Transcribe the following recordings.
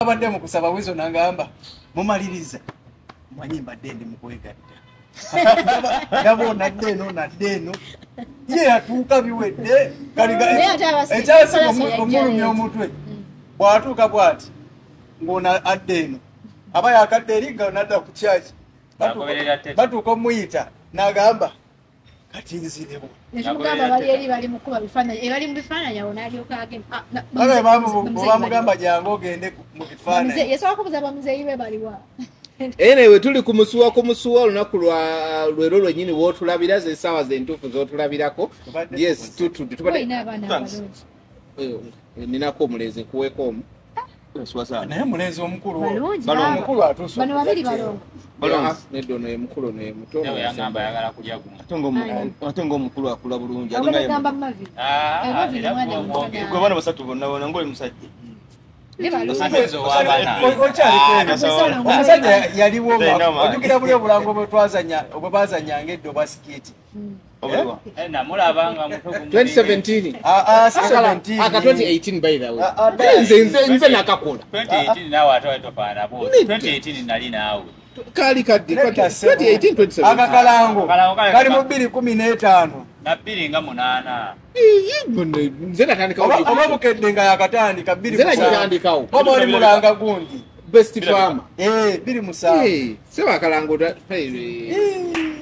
Abadde mu kusaba Weasel n'agamba mumaliriza manyi mbadde ndi mu kwegatta ndaba onadde eno onadde eno ye yatuuka biwedde ekyasinga omulumya omutwe bw'atuuka bw'ati ng'ono adda eno aba yakadde eri nga onadda ku kyaki batuuka omuyita n'agamba kati nzirewo bamugamba jangu ogende mu bifaananyi. Anyway, tuli kumusuwa kumusuwa olunaku lwa lwero lwennyini w'otulabira ze essaawa ze entuufu z'otulabirako. Yes, tubadde ninako omulenzi nkuweeko omu. Naye mulenzi omukulu omukulu atuuse bano babiri balongo. Nedda ono ye mukulu ono ye muto. Ate ng'omukulu akula bulungi. Gwe baana basatu bonna bonna ng'oli musajja. Omusajja yaliwo ojjukira buli obulango bwe twazannyanga edda obwa skit. 2017 aka 2018 by the way nze nakakola 2018 nawe ate tofaanana 2018 nali naawe kali kadde 2018 2017 akakalango kali mu 2015 na 2008 nze natandikawo oba bukedde nga yakatandika 2 nze natandikawo oba oli mulanga gundi best farmer 27 seba akalango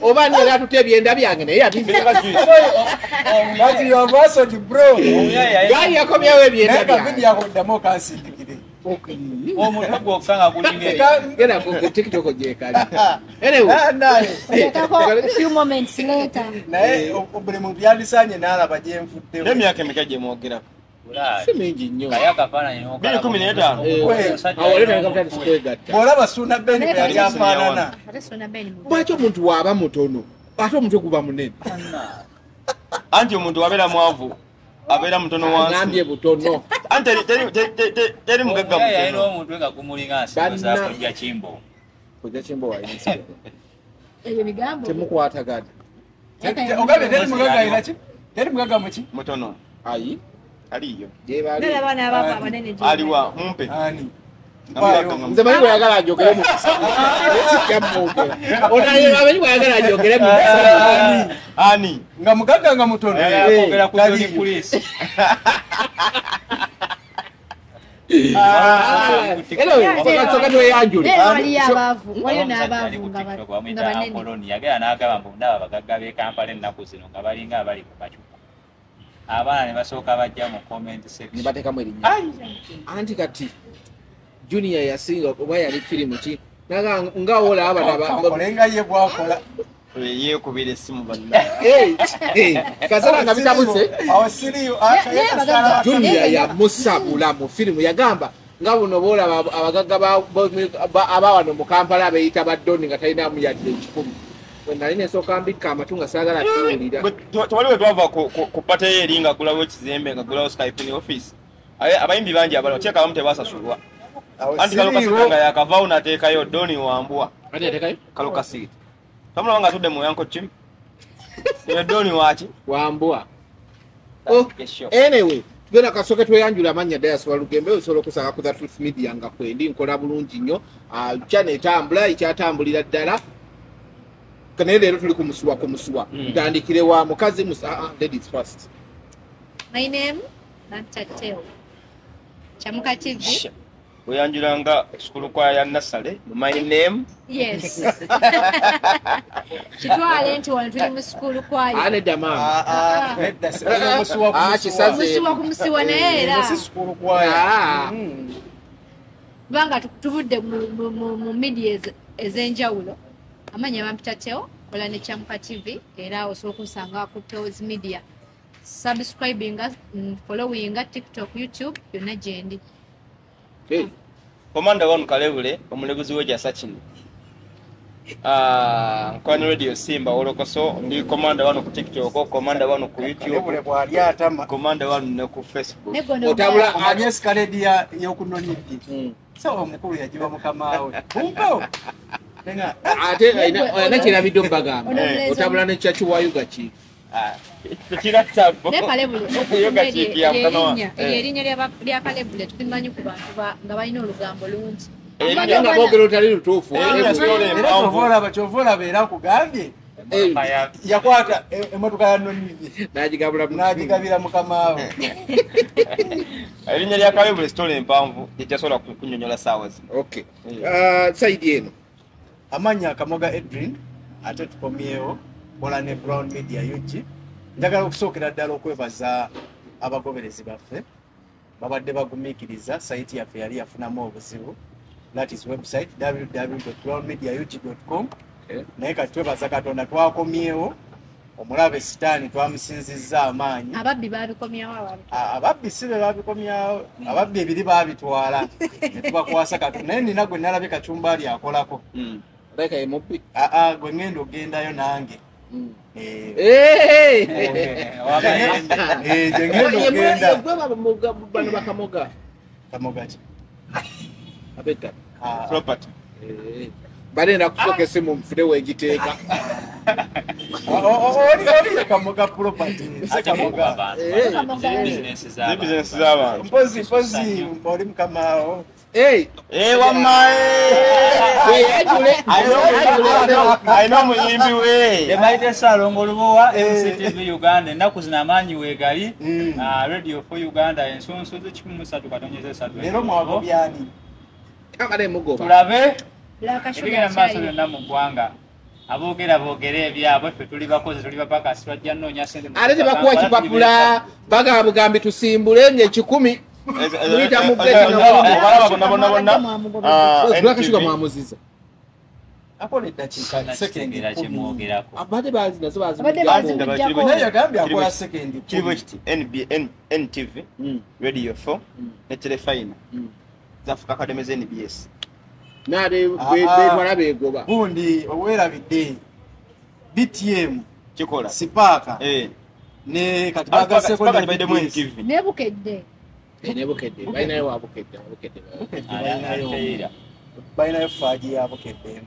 oba ni era tutya ebyenda byange naye yabiati yavasoji bro gali yakomyawo ebyenda byange yakoddamu okansindikire omutwe gwokka nga gulinga genda ku TikTok gyekali. Anyway few moments later naye buli muntu yandisanye n'alaba gyenfuddewo n'emyaka emeka gye mwogerako si mingi nnyo 2015 bw'olaba Ssuuna Ben bwe yali afaanana. Lwaki omuntu waaba mutono ate omutwe guba munene? Anti omuntu wabeera mwavu abeera mutono wansi. Ngambye butono. Anti teri mugagga mutono. Yalina omutwe nga gumulinga nsigo za Kojja Kimbo. Kojja Kimbo wayinza. Ebyo bigambo. Temukwatagana. Ogambye teri mugagga alina ki? Teri mugagga muki? Mutono. Ayi. Aliyo. Aliwa mumpe. Ani. Nze manyi bw'oyagala njogere mu kisabo. Omanyi bw'oyagala njogere mu kisabo. Ani. Nga mugagga nga mutono. Kwogera ku John Police. Soka tweyanjule. Waliyo abaavu, waliyo n'abaavu nga banene. Yagenda n'agamba mbu ndaba abagagga b'e Kampala ennaku zino nga balinga abali ku kacupa. Abaana ne basooka bajja mu comment section. Ne bateekamu erinnya. Anti kati Junior yasinga oba yali firimu ki nga olaba abakolenga ye bwakola yeekubira essimu banna. Kasala nga bitabuse. Awo siriyo Junior yamusabula mu firimu yagamba nga buno boolaba abagagga abawano mu Kampala abeeyita ba Doni nga talinamu yadde ekikumi. Nali nesooka mbikka amatu nga saagala kuwulira. Tewali we twava ku pate ye eri ng'agulawo ekizimbe ng'agulawo Skype ne office. Abayimbi bangi abalala oteeka abamu tebasasulwa. Anti Kalo Kasita nga yakavaawo n'ateekayo Doni Wambwa. Ani yateekayo? Kalo Kasita. Tomulaba nga atudde mu yanko kimu. Eyo Doni waaki? Wambwa. Anyway, tugenda kasooke tweyanjula amannya Dayas Walugembe osobola okusanga ku The Truth Media nga kwendi nkola bulungi nnyo. Channel etambula ekyatambulira ddala. Naye leero tuli kumusuwa kumusuwa. Ntandikire wa mukazi ladies first. My name Nanta Teo. Chamuka TV. Oyanjula nga sukulu kwa ya Nasale. My name. Yes. Kitwale nti wano tuli mu sukulu kwayo. Nedda maama. Nedda musuwa kumusuwa. Musuwa kumusuwa naye era. Si sukulu kwayo. Kubanga tuvudde mu media ez'enjawulo. Amanya bampita Teo, kola ne Chamuka TV era osobola okusanga ku Teo's Media. Subscribing, following TikTok, YouTube, yonna gyendi. Komanda wanu Kalebule, omulebuzi w'ekyasa kino. Nkwani Radio Simba Wolokoso, ndi komanda wano ku TikTok, komanda wano ku YouTube, Kalebule bw'ali atama. Komanda wano ne ku Facebook. Otabula omanye escalade y'okunoniddi. Sawa omukulu yagiba mukamaawe. Kumpewo. Ate alina kyerabidde omubagamba. Otabula ne Chachu wa Yuga ki? Erinnya lya Kalebule tulimanyi ku bantu nga balina olugambo lungi. Kyova olaba era nkugambye yakwata emmotoka ya Nonivi n'agigabira mukama we. Erinnya lya Kalebule story empanvu tekyasobola kunnyonnyola ssaawa zino. Okay. Saidi eno. Amannya Kamoga Edwin ate tukomyewo kola ne Brown Media UG. Njagala okusookera ddala okwebaza abagoberezi baffe babadde bagumiikiriza sayiti yaffe yali yafunamu obuzibu. That is website www.brownmediaug.com. Naye kati twebaza Katonda twakomyewo omulabe Sitaani twamusinzizza amaanyi. Ababbi babikomyawo ababbi si be babikomyawo, ababbi ebiri baabitwala ne tubakwasa Katonda. Naye nina gwe nalabye Kachumbali akolako. Gwe ngenda ogendayo nange. Balenda kusoka esimu nfune wegiteeka. Oli Kamoga property. Kamoga. Business z'abantu. Mpozi oli mukama. Hey, wamma alina omuyimbi we. Emaite Ssalongo Lubowa, MCTV Uganda, ennaku zino amaanyi weegali. Radio 4 Uganda ensunsuzi 13.3. Leero mwagobyani? Tulabe ebigenda mu maaso byonna mu ggwanga. Aboogera boogere ebyabwe, ffe tuli bakozi, tuli bapakasi, twajja nnoonya ssente. Ate tebakuwa kipapula, bagamba bugambi tusimbule ng'ekikumi. NTV, Radio 4, ne Terefayina zafuka academy za NBS. Gundi owerabidde BTM kikola Sipaka ne kati bagaseko ne Nebukedde. Nebukedde balinayo wa Bukedde balinayo Faji ya Bukedde.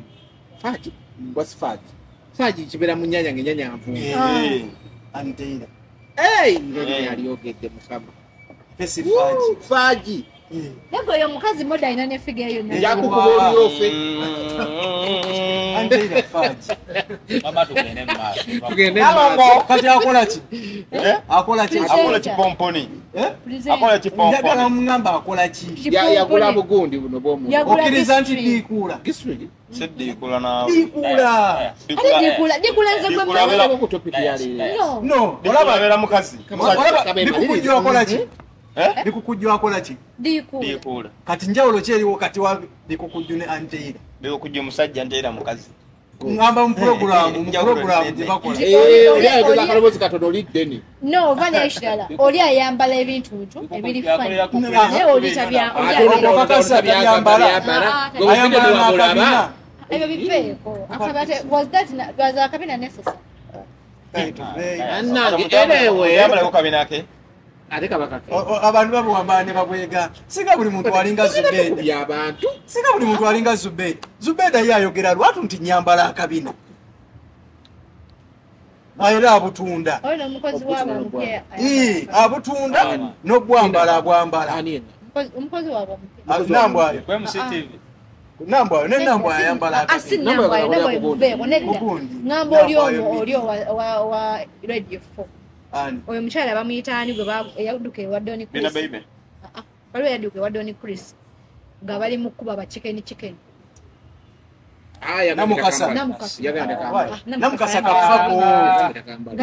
Faji what's Faji? Faji kibeera mu nnyanja ng'ennyanja nvundu. Anteira. Aliyogedde mukama. Fesi Faji. Faji. Nego oyo omukazi moda alina ne figure yonna. Nja kukuba olyofe. Anteira Faji. Mama tugende mu maaso. Tugende mu maaso. Kati akola ki? Akola ki? Akola kipomponi. Akola kipomponi. Njagala mungamba akola ki? Yagula bugundi buno bw'omuntu. Okkiriza nti diikuula. Giswigi. Siddiikula naawe. Diikuula. Ate diikuula nze gwe mmanyi. Ku topic ya leero. No, olaba abeera mukazi. Olaba bikukujja akola ki? Bikukujja akola ki? Diikuula. Kati njawulo ki eriwo kati wa bikukujju ne Anteira? Bikukujju musajja, Anteira mukazi. Ngamba mu programu gye bakola. Oli ayogeza akaloboozi katono oli ddene. No, ova n'ekirala. Oli ayambala ebintuntu ebiri funny. Naye oli tabya. Okakasa byambala. Ayambala n'akabina. Ebyo biveeko. Akabate was that was akabina necessary? Annange anyway. Yambalako kabina ke. Ate kabakake. Abantu babuwamba ne babwega. Singa buli muntu alinga Zubeda. Y'abantu. Singa buli muntu alinga Zubeda. Zubeda ye ayogera lwatu nti nyambala akabina. Era abutunda. Oyo omukozi waabwe omupya. Abutunda n'obwambala abwambala. Omukozi waabwe omupya. Nambwayo. Gwe MCTV. Nambwayo ne Nambwayo ayambala akabina. Nambwayo muveeko nedda. Ngamba oli omu oli wa Radio 4. Oyo omukyala bamuyita ani gwe eyadduka ewa Don Chris. Waliwo eyadduka ewa Don Chris nga bali mu kkuba ba chicken chicken. Namukasa. Namukasa kafako.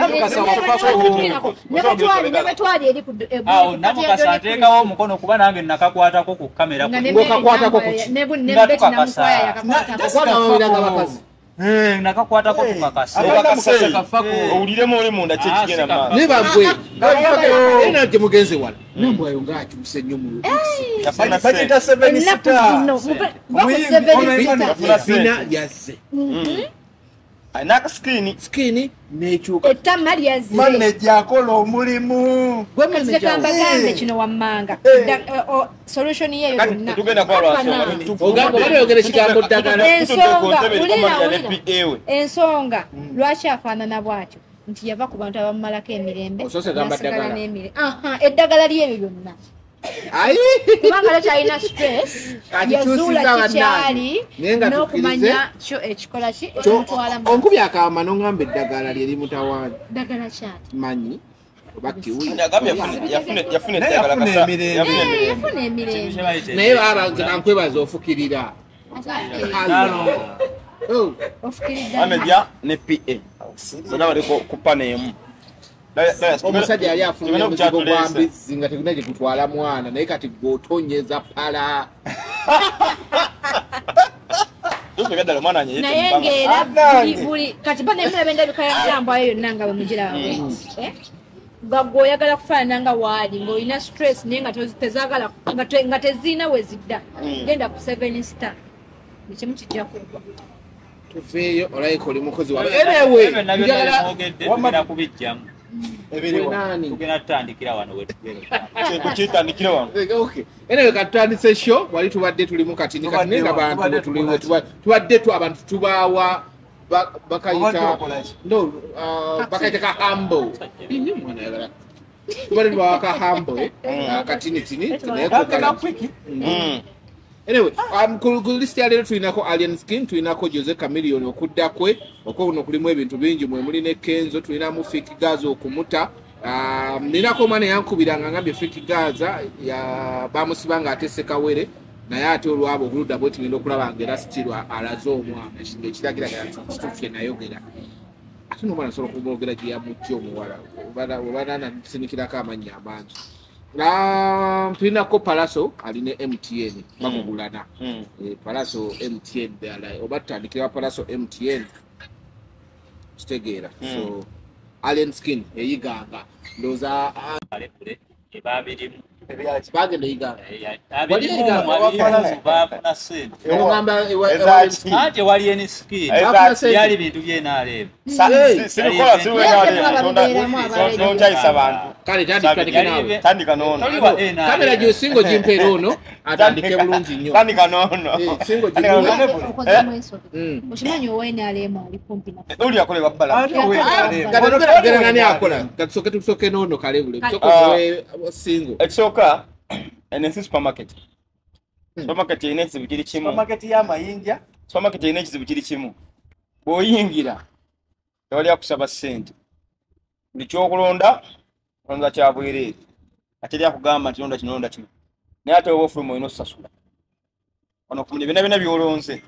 Namukasa kafako. Nebatwali eri ku awo Namukasa ateekawo omukono kuba nange nakakwatako ku kamera. Ng'okakwatako ku ki? Ne Betty Namukwaya yakakwatako. Nakakwatako tukakasa. Owuliremu oli munda ki ekigenda maaso. Naye bagwe. Energy mugenze wala. Nambwayo ng'akyuse nnyo mu Bagita 7 star. Bina yazze. Alina akasikini. Sikini n'ekyuka. Ettama lyazze. Maneja akola omulimu. Leka mbagambe kino wammanga. Solution yeeyo yonna. Tugenda kwa lwansonga. Ogamba obadde oyogera ekigambo ddagala. Ensonga, wulira. Ensonga lwaki afaanana bw'atyo? Nti yava ku bantu abamumalako emirembe. Nasigala n'emirembe. Aha, eddagala ly'ebyo byonna. Kubanga takyalina stress, yazuula kikyali n'okumanya kyo ekikola ki ekimutwala mu. Onkubi akaama n'ongamba eddagala lye limutawaanya. Ddagala kyati? Manyi. Oba kiwi. Yafuna eddagala kasa. Yafuna emirembe. Naye baba nze kankwebaza ofukirira. Manager ne PA. Bonna bali ku panel emu. Omusajja yali afulumye omuzigo gwa mbizzi nga tegulina gye gutwala mwana naye kati gw'otonyeza pala. Naye ng'era buli kati bana emulaba endabika ya Ntambwayo yonna nga bwe mugiraba bweti. Nga gwe oyagala kufaanana nga waali ng'olina stress naye nga tezaagala nga tezirina we zidda. Genda ku 7 star. Ekimu kijja kugwa. Tuveeyo olayika oli mukozi waabwe. Anyway, njagala tugenda kubijjamu. Tugenda tutandikira wano wetugenda. Kitandikire wano. Okay. Anyway, katutandise show wali tubadde tuli mu katini katini abantu tuliwo tubadde tu abantu tubawa bakayita no bakayita ka humble. Mwana yagala. Tubadde tubawa ka humble katini tini naye ka quick. Anyway, ku list ya leero tulinako Alien Skin, tulinako Jose Chameleone okudda kwe, okwo kulimu ebintu bingi mwe muli ne Kenzo, tulinamu Fik Gaza okumuta. Ninako omwana yankubiranga ngambye Fik Gaza ya bamusiba nga ate Ssekawere, naye ate olwabo obuludda bwe tugenda okulaba nga era still alaze omwana ekiragiragira nti kituufu kye nayogera. Ate n'omwana asobola okumwogera gye yamujja omuwala, oba nasinikirako amannya amangi. Tulinako Palaso aline MTN bakugulana. Palaso MTN ddala oba tutandikira Palaso MTN kitegeera. So Alien Skin eyiganga ndowooza babirimu bagenda eyiganga. Anti wali Alien Skin byali bintu by'NRM. Sibikola siwe abantu. Kale tandika naawe. Tandika noono. Kamera gyo singo gimpeera ono atandike bulungi nnyo. Tandika noono. Singo gimpeera. Okimanyi owa NRM ali kumpi naffe. Oli akolebwa bbala. Kati nani akola? Kati tusooke noono kalebule. Tusooke singo. Ekisooka ensi supermarket. Supermarket erina ekizibu kiri kimu. Supermarket y'amayinja. Supermarket erina ekizibu kiri kimu. Bw'oyingira tewali akusaba ssente. Buli ky'okulonda olonda kya bwereere. Ate eri akugamba nti londa kino londa kino. Naye ate oba ofuluma olina osasula. Wano ku byonna byonna by'olonze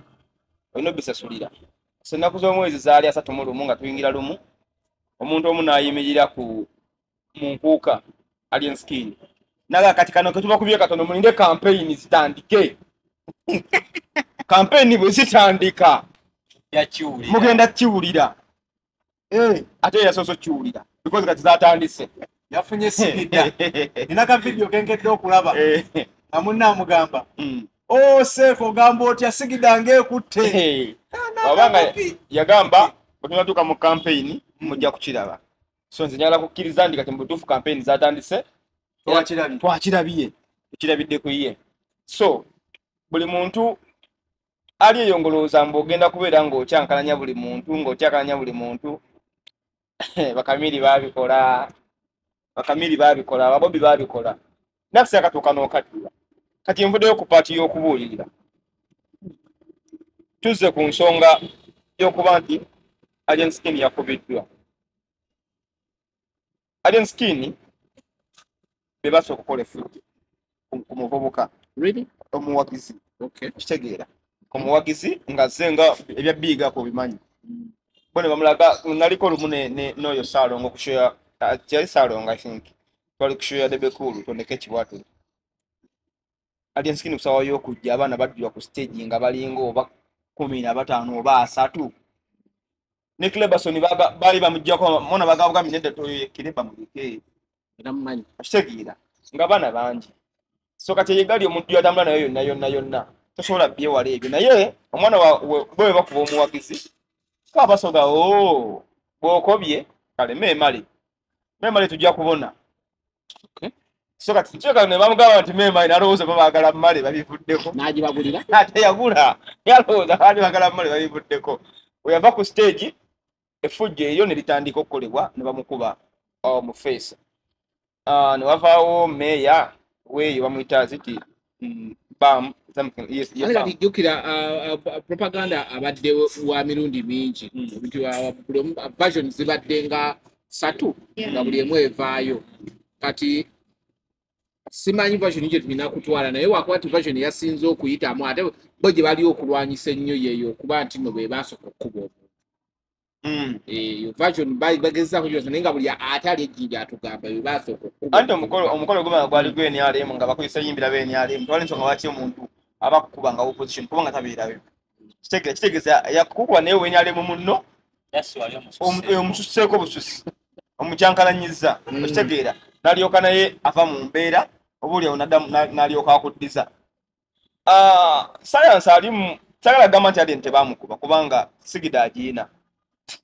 olina obisasulira. So ennaku z'omwezi zaali 31 nga tuyingira lumu, omuntu omu n'ayimirira ku mu nkuuka Alien Skin. Naga kati kano ke tubakubye katono mulinde campaign zitandike. Campaign bwe zitandika mugenda kiwulira. Ate yasoose kiwulira because kati zatandise. Yafunye sigida. Nina ka video kenkedde okulaba. Amunna amugamba. Oh Seeko ogamba otya sigida ng'ekutte. Wabanga yagamba bwe tunatuuka mu campaign mujja kukiraba. So nze njagala kukkiriza ndi kati mu butuufu campaign zatandise. Twakirabye. Tukirabidde ku ye. So buli muntu ali eyo ng'olowooza mbu ogenda kubeera ng'okyankalanya buli muntu ng'okyankalanya buli muntu. Bakamiri baabikola. Bakamiri baabikola, ababobi baabikola. Nakisi akatuuka n'okaddiwa. Kati nvuddeyo ku paati y'okubuulirira. Tuzze ku nsonga y'okuba nti Alien Skin yakubiddwa. Alien Skin be basooka okukola effujjo ku muvubuka. Really? Omuwagizi. Okay. Kitegeera. Omuwagizi ng'azze nga ebya biigako obimanyi. Bo ne bamulaga naliko lumu n'oyo Ssaalongo ku show ya yali Ssaalongo I think. Twali ku show ya Bebe Cool tondeke ekibwatule. Alien Skin kusaawa y'okujja abaana baddira ku stage nga balinga oba 15 oba 30. Ne Cleberson baali bamuggyako mona bagabugambye nedda toyo Kireba muleke. Era mumanyi. Okitegeera nga baana bangi. So kati eyo omuntu yatambula nayo yonna yonna yonna tosobola byewala ebyo naye omwana bwe bakuba omuwagizi kabasoga bw'okobye kale meemale tujja kubona. Okay. So kati nkyeka ne bamugamba nti meemale nalowooza babaagala mmale babivuddeko. N'agibagulira? Ate yagula yalowooza baali baagala mmale babivuddeko. Bwe yava ku stage Effujjo eryo ne litandika okukolebwa ne bamukuba mu face. Ne wavaawo meeya weeyo bamuyita ziti bam something, yes, yes. Jjukira propaganda abadde wa mirundi mingi, version zibadde nga 3 nga buli emu evaayo. Kati simanyi version gye tulina kutwala, naye wakuba nti version yasinze okuyitamu ate bo gye bali okulwanyisa ennyo yeeyo okuba nti nno be baasooka okukuba omuntu. Eyo version bagezaako gyose, naye nga buli ate ali ejjinja atugamba be baasooka okukuba. Anti omukolo gumala gwali gwe NRM nga bakozesa yimbira be NRM, twali nsonga lwaki omuntu aba kukuba nga opposition kubanga tabeerayo. Kitegeeza yakukuba naye we NRM munno omususeeko bususi omukyankalanyizza, okitegeera, n'alyoka naye ava mu mbeera oba oli awo n'alyoka akuddiza. Science alimu sagala gamba nti ali tebamukuba kubanga sigida agiina,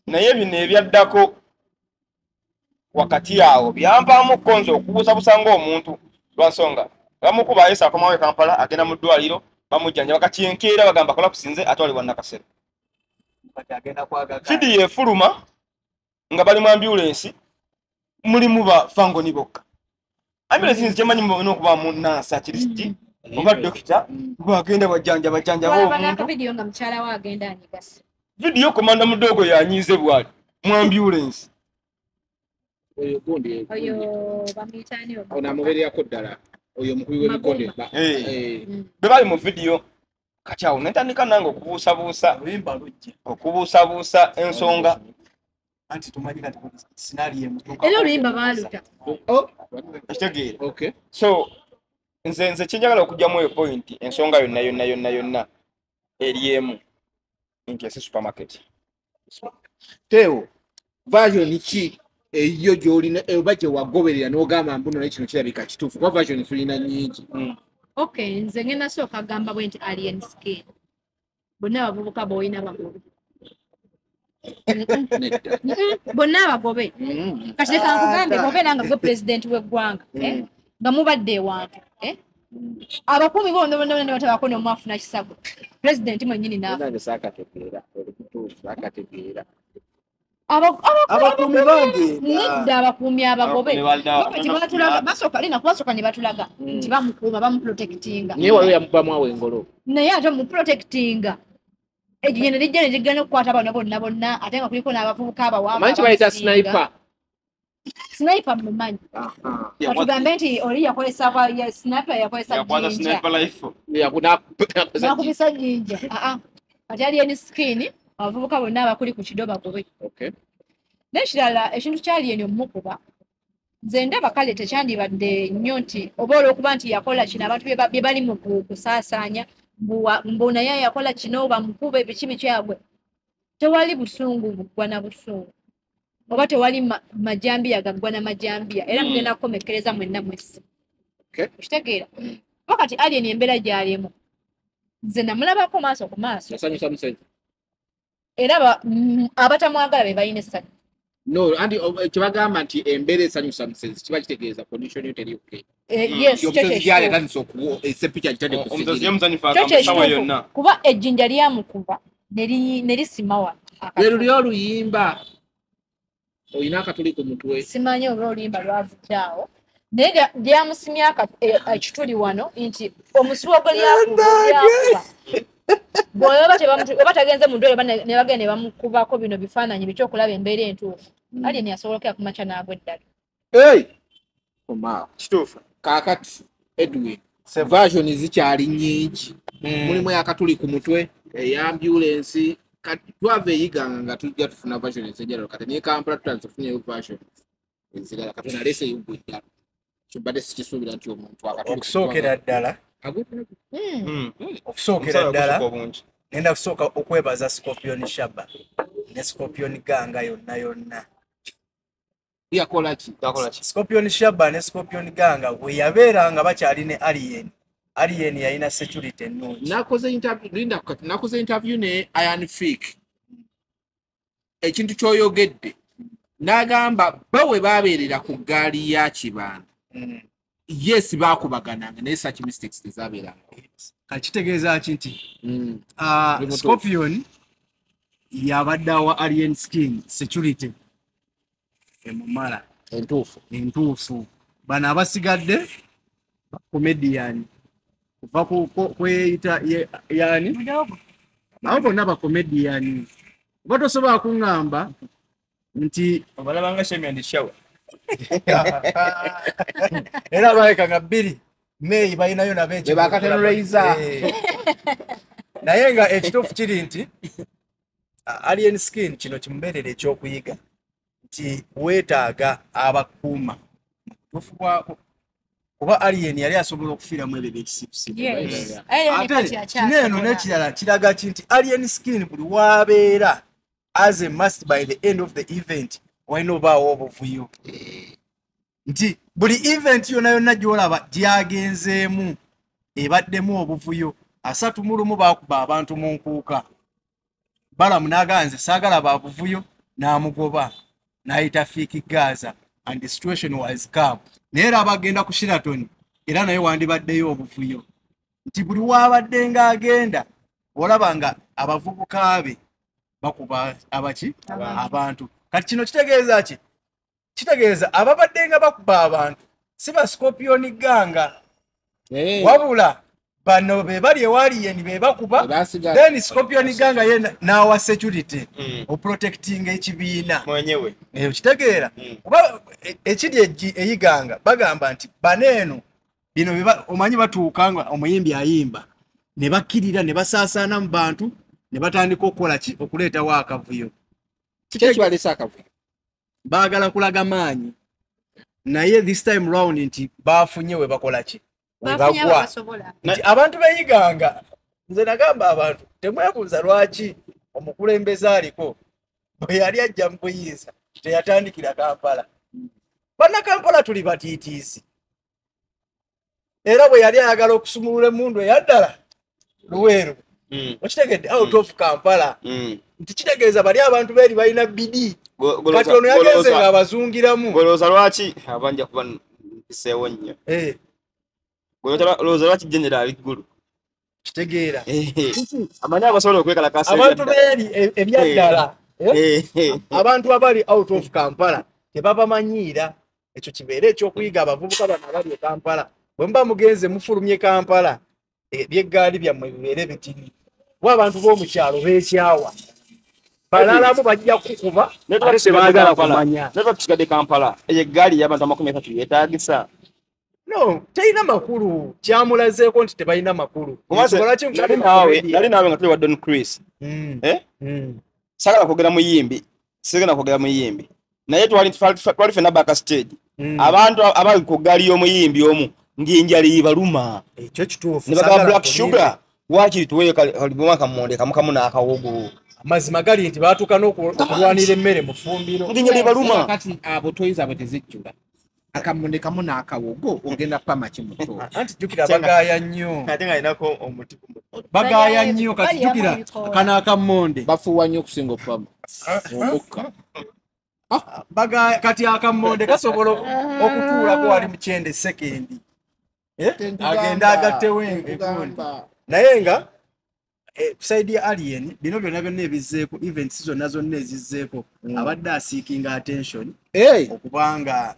naye bino ebyaddako wakati awo byampaamu kkonzo okubuusabuusa ng'omuntu lwa nsonga bamukuba ayesa akomawo e Kampala agenda mu ddwaliro bamujjanjaba, kati enkeera bagamba kolapusinze atwalibwa Nakasero. Vidiyo efuluma nga bali mu ambulensi mulimu ba fangoni bokka. Ambulensi nze kyemanyi mulina okuba mu nnaasi at least oba dokita bagenda bajjanjaba omuntu. Vidiyo nga mukyala we agenda anyigasa. Vidiyo komanda mudogo yanyize bwali mu ambulensi. Oyo gundi oyo bamuyita ani oba? Ono amubeererako ddala oyo omukubi w'ebikonde. Be bali mu vidiyo. Kati awo netandika nange okubuusabuusa okubuusabuusa ensonga. Anti tumanyi kati scenario emutuuka. Era oluyimba baaluta. Okitegeera. Okay. So nze kyenjagala okugyamu eyo point ensonga yonna yonna yonna yonna eri emu nti esi supermarket. Teo, version ki eyo gy'olina oba gye wagoberera n'ogamba mbu naye kino kirabika kituufu kuba version tulina nnyingi. Okay, nze ngenda sooka gamba bwe nti alien skin. Bonna abavubuka b'olina bagobe. Bonna abagobe. Kati leka nkugambe bw'obeera nga gwe pulezidenti w'eggwanga, nga mubadde ewantu, abakuumi bonna bonna bonna batabako n'omu afuna kisago. Pulezidenti mwennyini n'afa. Nange saakategeera, oli mutuufu, saakategeera. Abakuumi bange nedda, abakuumi abagobe basooka lina kubasooka ne batulaga nti bamukuuma bamuprotectinga, naye waliwo yamubamu awo engolo, naye ate muprotectinga ejjinja ne lijja ne ligenda okukwata bano bonna bonna, ate nga kuliko n'abavubuka abawanvu. Omanyi kye bayita sniper? Sniper mumanyi. Batugambe nti oli yakozesa sniper, yakozesa jjinja, nakubisa jjinja. Kati alien skin abavubuka bonna abakuli ku kido bagobe. N'ekirala ekintu kya alien omukuba, nze ndaba kale tekyandibadde nnyo nti oba olw'okuba nti yakola kino abantu bye bali mu kusaasaanya mbu naye yakola kino bamukube biki bikyabwe. Tewali busungu buggwa na busungu, oba tewali majambiya gaggwa na majambiya, era mugenda kukomekkereza mwenna mwesse. Okitegeera? Oba kati alien embeera gy'alimu nze namulabako maaso ku maaso, era abatamwagala be balina essanyu. No, andi kyebagamba nti embeera esanyusa musenzi kiba kitegeeza condition yo teri okay. Yes, kuba ejjinja lyamukuba ne lisima wano. Lwe luli oluyimba olina akatuli ku mutwe. Simanyi oba oluyimba lwavudde awo, naye lyamusimye ekituli wano nti omusuwa gwe lyakuba bw'oba tagenze mu ddwaliro ne bagenda ne bamukubako bino bifaananyi biki okulaba embeera entuufu. Alien yasobola okukera ku makya n'agwa eddala. Kituufu. Kaakati Edwin, version zikyali nnyingi. Mulimu ey'akatuli ku mutwe, ey'ambulensi. Kati twava eyiganga nga tujja tufuna version ez'enjawulo, kati ne Kampala tutandise okufunayo version ezirala. Kati naleese ey'oggwa eddala. Kyo mbadde sikisuubira nti omuntu akatuli okusookera ddala. Okusookera ddala ngenda kusooka okwebaza Scorpion Shaba ne Scorpion Ganga yonna yonna. Yakola ki? Scorpion Shaba ne Scorpion Ganga we yabeera nga bakyali ne Alien. Alien yalina security ennungi. Nakoze interview, linda kati nakoze interview ne Iron Fik. Ekintu ky'oyogedde n'agamba bo we baabeerera ku ggaali ya Kibanda. Yes, baakubagananga naye such mistakes tezabeeranga. Kati kitegeeza ki nti Scorpion yabadde awa Alien Skin security emumala entuufu. Bano abasigadde comedian kuva kweyita yani abo bonna bakomedian oba tosobola kuŋŋamba nti obalabanga Shemi and Shower era baleka nga 2 May balinayo nabo bakateroriza. Naye nga ekituufu kiri nti Alien Skin kino kimubeerera ekyokuyiga nti weetaaga abakuuma mubutuufu bwako, kuba Alien yali asobola okufiiramu ebyo ebyekisipusipu. Ate kino eno n'ekirala kiraga ki nti Alien Skin buli wabeera as a must by the end of the event walina obaawo obuvuyo, nti buli event yonna yonna gy'olaba gyagenzeemu ebaddemu obuvuyo. 31 baakuba abantu mu nkuuka, Balamu n'agamba nze saagala babuvuyo, n'amugoba n'ayita Fiki Gaza and the situation was calm. Naye era abagenda ku Sheraton era naye wandibaddeyo obuvuyo, nti buli waabadde ng'agenda olaba nga abavubuka be bakuba abaki abantu. Kati kino kitegeeza ki? Kitegeeza ababadde nga bakuba abantu si ba Scorpion Ganga, wabula bano be bali ewaliyeni be bakuba, then Scorpion Ganga ye n'awa security oprotecting ekibiina mwenyewe. Kitegeera kuba ekiri eyiganga bagamba nti baneeno bino omanyi batuuka nga omuyimbi ayimba ne bakkirira ne basaasaana mu bantu ne batandika okukola ki, okuleetawo akavuyo. Baagala kulaga maanyi, naye this time round nti baafunye we bakola ki, we bagwa. Nti abantu beyiganga, nze nagamba abantu temwebuuza lwaki omukulembeze aliko bwe yali ajja mu buyinza teyatandikira Kampala. Bannakampala tuli batiitiizi, era bwe yali ayagala okusumulula emmundu eyaddala Luweero, okitegedde, out of Kampala. Nti kitegeeza bali abantu beeri balina bidi, kati ono yagenze nga abazungiramu. Golowooza lwaki abanja kuba mpiseewo nnyo? Golowooza lwaki General ali ggulu? Kitegeera amanyi abasobola okwekalakaasa abantu beeri ebyaddala, abantu abali out of Kampala tebabamanyiira. Ekyo kibeere ekyokuyiga abavubuka bano abali e Kampala. Bwe muba mugenze mufulumye Kampala, ebyeggaali byammwe bibeere bitini, kuba abantu b'omukyalo beekyawa, balalamu bajja kukuba ate tebaagala kumanya. Naye tusigadde Kampala, eyo eggaali y'abantu 30 yeetaagisa. No, terina makulu. Kyamulazeeko nti tebalina makulu. Nali naawe nga tuli wa Don Chris. Saagala kwogera muyimbi, sigenda kwogera muyimbi, naye twali ffenna backstage, abantu abali ku ggaali y'omuyimbi omu ng'enjala ebaluma. Ekyo kituufu. Ne bagamba Black Sugar waakiri tuweeyo kaliboma kammonde kamu kamu n'akawogo. Amazima gali nti baatuuka n'okulwanira emmere mu ffumbiro. Ng'enjala ebaluma. Kati abo toyinza bwe tezijjula. Akamonde kamu n'akawogo ogenda pama kimuto. Anti jjukira bagaaya nnyo. Ate ng'alinako omuti ku mutwe. Bagaaya nnyo kati jjukira kano akammonde. Bafuuwa nnyo okusinga opama. Omukka. Bagaaya kati akammonde kasobola okutuulako wali mu kyenda sekendi. Agenda agattewo engundi. Naye nga side ya Alien bino byonna byonna ebizzeeko, events zonna zonna ezizzeeko, abadde aseekinga attention okubanga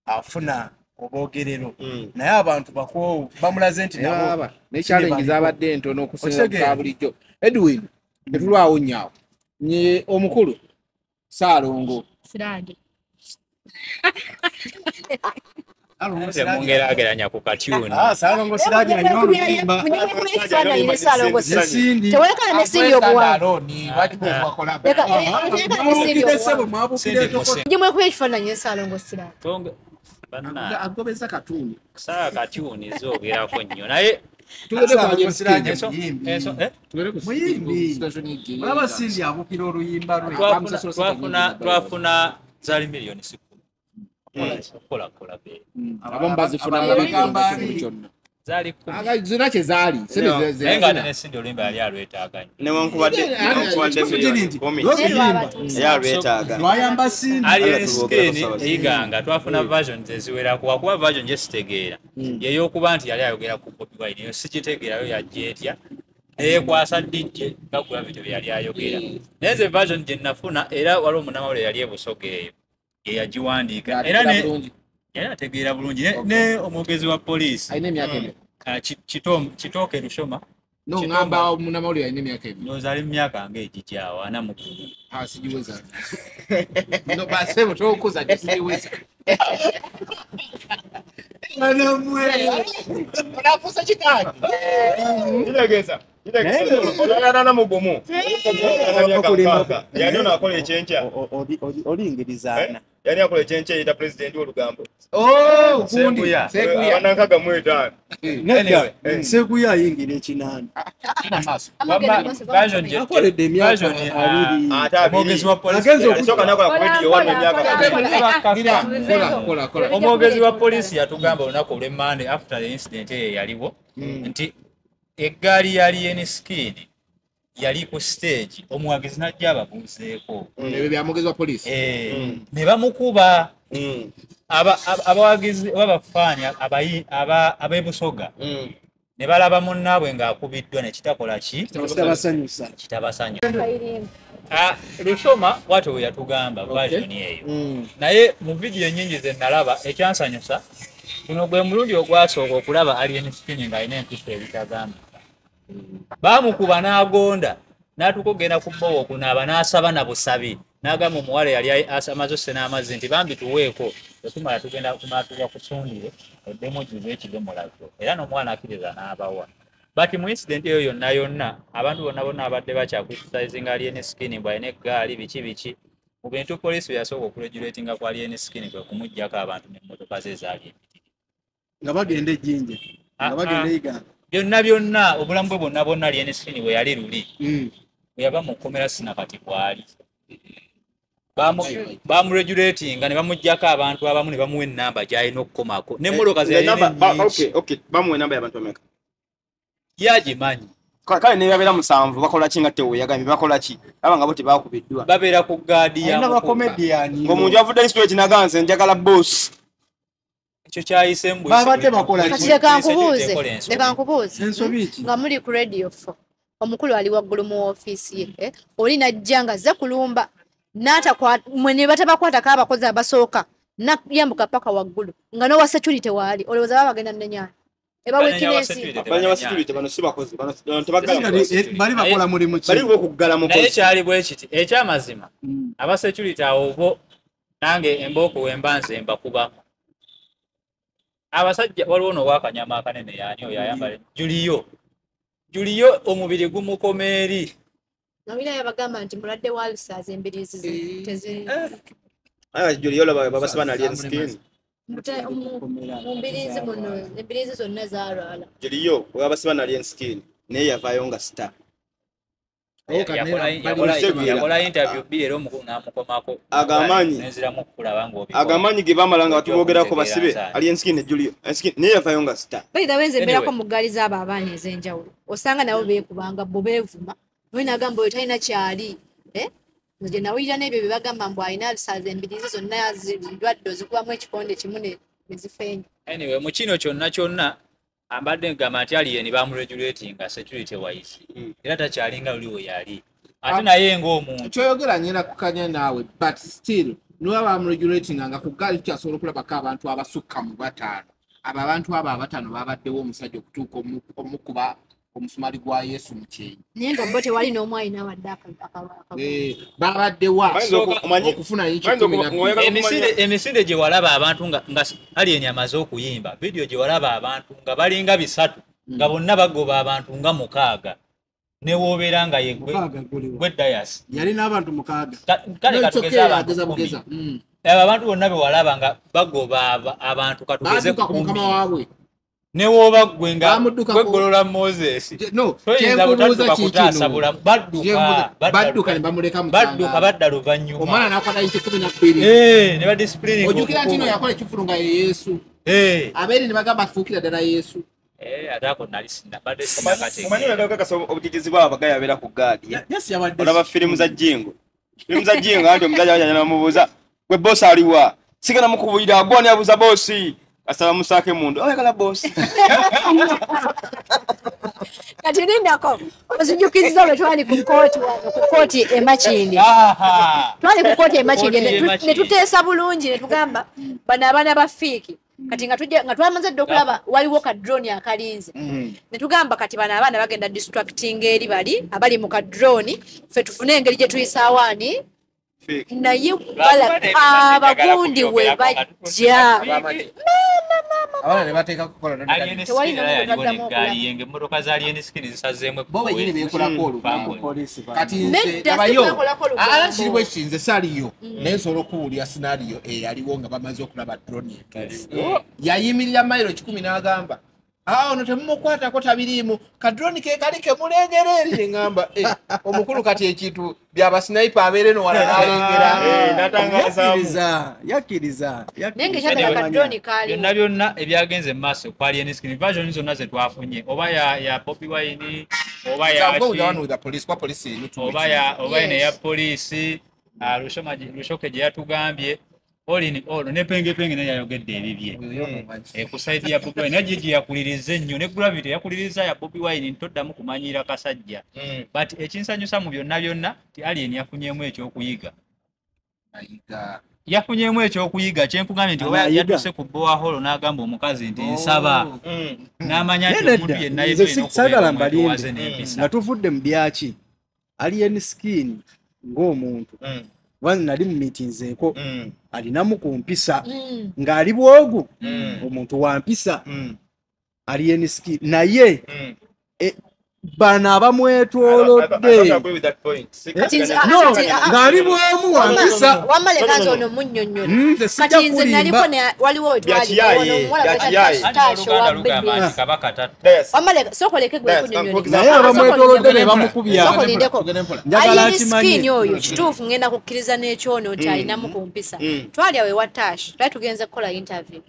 afuna obwogerero, naye abantu bakoowu bamulaze nti nabo ne challenge zabadde entono okusinga bulijjo. Edwin tetulwawo nnyo nye omukulu Saalongo Sirage Mungerageranya ku cartoon. Saalongo Sirage alina oluyimba. Tewekana ne Cindy obuwanvu. Njimwe ekifaananyi Saalongo Sirage. Agobeza cartoon. Kusaaga cartoon zoogerako nnyo naye Muyimbi. Olaba Cindy abukira oluyimba lwe. Twafuna zaali miliyoni 10. Kola be. Abamu bazifuna mu bifo kyonna. Zaali 10. Zonna kye zaali. Naye nga ne Cindy oluyimba yali alwetaaga nnyo. Newankubadde miliyoni 10 yali alwetaaga. Lwayamba Cindy. Alien Skin eyiganga twafuna versions eziwerako, wakuba version gye sitegeera. Y'ey'okuba nti yali ayogera ku Bobi Wine, eyo sikitegeerayo yajja etya. Neyekwasa DJ nga Gravity bye yali ayogera. Naye nze version gye nafuna era waliwo munnamawulire yali e Busoga eyo ye yagiwandiika era ne yali ategeera bulungi ne omwogezi wa poliisi alina emyaka emeka? Kitooke Lushoma. No, ngamba munnamawulire alina emyaka emeka? Ndowooza ali mu myaka ng'egigyawo 41. Ah, sigiweza. No, basebo tokuza sigiweza. Onafuusa kitange. Kitegeeza olagana mugumu. Yani ono akola ekyenkya. Olingirizaana. Yani akola ekyenkya eyita pulezidenti w'olugambo. Oh, gundi. Sekuya. Abanankaga mu etaano. Nedda, Sekuya ayingira 8. Akoledde emyaka 20. Omwogezi wa poliisi. Yasooka n'akola ku Radio 1 emyaka 2. Omwogezi wa poliisi yatugamba olunaku olw'Emmande after the incident eyo yaliwo nti eggaali ya Alien Skin yali ku stage omuwagizi n'ajja ababuuzeeko. Ebyo bya mwogezi wa poliisi. Ne bamukuba. Abawagizi oba abafaani ab'e Busoga ne balaba munnaabwe ng'akubiddwa ne kitakola ki? Kitabasanyusa. Kitabasanyusa. Lushoma bw'atyo bwe yatugamba version eyo. Naye mu vidiyo ennyingi ze nalaba ekyansanyusa guno gwe mulundi ogwasooka okulaba Alien Skin ng'alina empisa ebitagambika. Baamukuba n'agonda n'atuuka okugenda ku bbowa okunaaba n'asaba na busabi n'agamba omuwala yali amaze ossena amazzi nti bambi tuweeko tetumala tugenda kumala tuba kusundire oddemu ojjuze ekidomola kyo era n'omwana akkiriza n'abawa. But mu incident eyo yonna yonna abantu bonna bonna abadde bakyacriticinga Alien Skin mbu alina eggaali biki biki mu bintu poliisi bye yasooka okuregulatinga ku Alien Skin kwe kumuggyako abantu n'emmotoka ze ezaali empitirivu. Nga bagenda e Jinja, nga bagenda e Iganga. Byonna byonna obulamu bwe bwonna bwonna Alien Skin bwe yali luli bwe yava mu kkomera sinakati bw'ali. Bamuregulatinga ne bamuggyako abantu abamu ne bamuwa ennamba gy'alina okukomako n'emmotoka ze yalina ennyingi. Bamuwa ennamba y'abantu bameka? Yagimanyi. Kale ne babeera 7 bakola ki nga teweeyagambye bakola ki? Aba nga bo tebakubiddwa. Babeera ku gaadi ya mukulu. Ng'omuntu avudde straight n'aganze njagala boss. Ekyo kyayise mbu babadde bakola ki? Leka nkubuuze. Nga muli ku Radio 4 omukulu ali waggulu mu ofiisi ye oli najja nga azze kulumba mwe ne batabakwatako abakozi abasooka nayambuka paka waggulu nga n'owa security waali olowooza baba bagenda nnenyana eba weakness. Banya wa security bano si bakozi bano tebaggala bali bakola mulimu ki? Bali okuggala mukozi. Naye kyali bwe kiti ekyamazima aba security awo bo nange embooko wemba nze mbakubamu. Abasajja waliwo n'owakanyama akanene yaani oyo ayambala Juliyo omubiri gumukoma eri. Nawulira yabagamba nti mulwadde wa ulcers embiriizi tezi. Aye Juliyo laba babasiba na Alien Skin. Mu mbiriizi muno embiriizi zonna zaalwala. Juliyo babasiba na Alien Skin naye yavaayo nga star. Yakola interview bbiri era omukulu n'amukomako. Agamanyi agamanyi ge bamala nga batuboogerako basibe Alien Skin ne Juliyo naye yavaayo nga star. By the way nze mbeerako mu ggaali z'abo abaana ez'enjawulo osanga nabo beekubanga bo beevuma. Naye n'agamba oyo talina kyali. Nze nawulira n'ebyo bye bagamba mbu alina ulcers embiriizi zonna zirwadde ozikubamu ekikonde kimu ne zifeenya. Anyway mu kino kyonna kyonna ambadde ngamba nti Alien bamuregulatinga security wise era takyalinga luli we yali ate naye ng'omuntu kyoyogera nyina kukanya naawe but still niwe bamuregulatinga nga ku ggaali tukyasobola okulabako abantu abasukka mu 5. Abo abantu abo 5 babaddewo omusajja okutuuka omukuba omusumali gwa Yesu mu kyenyi. Naye nga bo tewali n'omu alina wadde babaddewa okufuna 12. Emisinde gye walaba abantu nga Alien amaze okuyimba vidiyo gye walaba abantu nga balinga 3 nga bonna bagoba abantu nga 6 ne woobeera nga ye gwe Dayas yali n'abantu 6. Kale katugeze abantu 10. Abantu bonna be walaba nga bagoba abantu katugeze ku mukama waabwe ne woba gwe nga gweggolola Moses. No, kyenkubuuza kikino. Badduka ne bamuleka mu badduka badda luvannyuma. Omwana n'akwata inchi 12. Ne badisciplining. Ojjukira nti no yakola ekifulu nga ye Yesu. Abeeri ne bagamba afuukira ddala Yesu. Ate ako nali sinabadde sinakategeera. Omanyi olwagala obutitizi bw'abo abagaya abeera ku gaadi. Olaba firimu za Jingo. Firimu za Jingo anti omusajja wajja n'amubuuza gwe boosi aliwa? Sigala mukubulira gw'ani abuuza boosi? Asaba musake mundu. Oyagala boss. Kati nindako ozijukiza lwe twali ku kooti wano, ku kooti e Makindye. Twali ku kooti e Makindye ne tuteesa bulungi ne tugamba bano abaana ba Fiiki. Kati nga tujja nga twamaze dda okulaba waliwo ka drone akalinze. Ne tugamba kati bano abaana bagenda distracting eri bali abali mu ka drone, ffe tufune engeri gye tuyisaawo ani naye abagundi we bajja. Abaana ne bateeka kukola Tewali n'omuntu addamu okulaba. Emmotoka za Alien Skin zisazeemu bo bennyini beekolako olugambo. Kati nze Nedda, labayo. si kwekolako olugambo. Ala kiri bwe kiti, nze saaliyo naye nsobola okuwulira scenario eyaliwo nga bamaze okulaba drone entuufu. Yayimirira mayiro 1 n'agamba, ono temumukwatako tabiriimu, ka drone ke kali kemulengera eri. Ne ŋŋamba, omukulu kati ekintu byabasniper abeere no wala n'alengera. N'atangazaamu. Yakkiriza. Naye ng'ekyadala ka drone kaaliwo. Byonna byonna ebyagenze mu maaso kwa Alien Skin version zonna ze twafunye, oba ya Bobi Wine, oba ya So, go with the one with the police, kuba police erimu tuwe oba ya oba eno Yes. eya poliisi, Rushoke gye yatugambye, all in all ne Penge Penge naye yayogedde ebibye. Ku side ya Bobi Wine naye gye yakuliriza ennyo ne Gravity yakuliriza ya Bobi Wine ntoddamu kumanyira kasajja. But ekinsanyusa mu byonna byonna ti Alien yafunyeemu ekyokuyiga. Ayiga. Yafunyeemu ekyokuyiga kyenkugambye nti oba Anayiga. yatuuse ku borehole n'agamba omukazi nti nsaba n'amanya nti Naye omuntu nedda, yenna nze yetulina saagala okubeera mbalimbe. omwetowaze n'empisa. Nga tuvudde mu byaki, Alien Skin ng'omuntu wano nali mu meetinzeeko alinamu ku mpisa ng'ali bwogu omuntu wa mpisa Alien Skin, naye bano abamwetoolodde Kati nze- no kati- ng'ali bwomu wa mpisa. Wamma leka nze ono munnyonnyola. Nze sijja Kati nze naliko kulimba. waliwo we twali Byakiyaye, ono omuwala gwe byakiyaye. Anti Tash oluganda owa lugamba BBS. nti kabaka tatta. Wamma leka sooka oleke gwe Yes, kunnyonnyola. Naye abamwetoolodde be bamukubya. Sooka olindeko. Tugende mpola. Njagala Alien Skin akimanye. oyo kituufu ngenda kukkiriza n'ekyono nti alinamu ku mpisa. Twali awo ewa Tash, twali tugenze kukola interview.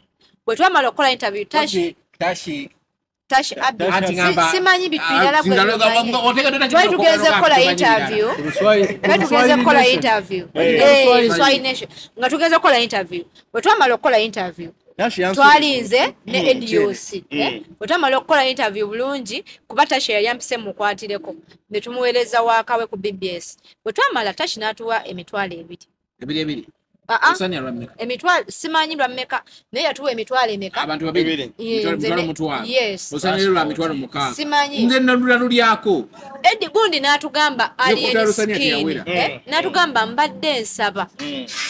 Bwe twamala okukola interview, Tash Tashi Tash Abby, Anti ngamba- simanyi birala gwe bimanyi. Otegeddwa Twali tugenze kukola interview. Twali tugenze kukola interview. Luswahili Nation. Nga tugenze kukola interview. Bwe twamala okukola interview, twalinze ne ADOC. Bwe twamala okukola interview bulungi, kuba Tash yali ampise mukwatireko, ne tumuweereza waakawe ku BBS. Bwe twamala Tash n'atuwa 20,000. Ebiri ebiri. Osania lwa mmeka? Emitwalo simanyi lwa mmeka, naye yatuwa emitwalo emeka? Abantu babiri. Ye, Mitwalo nze mitwalo ne- mutwalo. Yes. Osania lwa mitwalo mukaaga. Simanyi. Nze nalula lulyako. Edi gundi n'atugamba Ye Alien Lusania Skin, teyawera. N'atugamba mbadde nsaba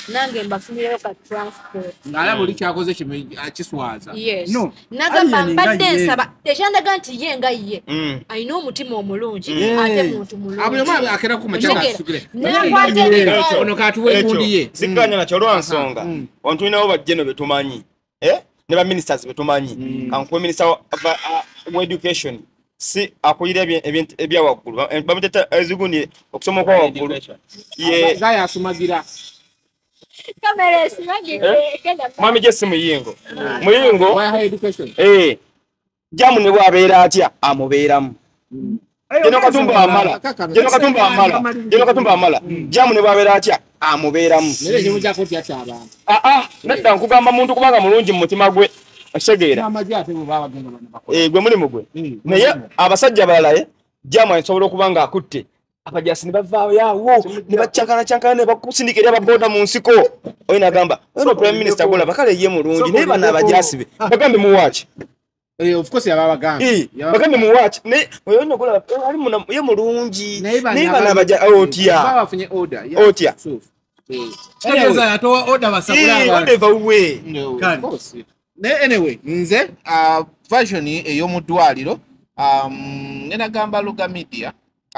nange mbafunirayo ka transport. Ng'alaba oli kyakoze akiswaza. Yes. No, N'agamba Alien nga mbadde ye. nsaba ekyandaga nti ye nga ye alina omutima omulungi ate muntu Abuli omu mulungi. akera ku makya Otegeera. ng'asukire. N'akwata emitwalo. Ono katuwe egundi ye. Sikkanya nakyo lwa nsonga. Wano tulinawo bajjeno be tumanyi. Ne ba ministers be tumanyi. Kankuwe minister wa education si akulira ebya waggulu. Bamuteta ezigundi okusoma kwa waggulu. Ye Gaya asumagira. Kamera esimanyi genda. Mwami Jesse Muyingo. Muyingo Why higher education? Jamu ne bw'abeera atya amubeeramu. Jeno Katumba amala. Jeno Katumba amala. Jeno Katumba amala. Jamu ne bw'abeera atya amubeeramu. Naye ekimu kyako kyatta abantu. Nedda nkugamba muntu kubanga mulungi mu mutima gwe. Okitegeera. N'amagye ate bwe baba bagenda bano bakola. Gwe mulimu gwe. Naye abasajja abalala Jamu asobola okuba ng'akutte. Abajasi ne bavaayo awo ne bacankana ne bakusindika eri ababoda mu nsiko. Oyo n'agamba, ono Prime Minister gw'olaba kale ye mulungi naye bano abajasi be. Bagambe muwaaki. Of course yababagamba. Bagambe muwaaki naye oyo nno gw'olaba ali ye mulungi naye bano abaja otya. Baba bafunye order. Otya. Kitegeeza yatowa order basabule abantu. Order eva wuwe. Of course. Naye anyway, nze version ey'omu ddwaliro ngenda gamba Luga Media,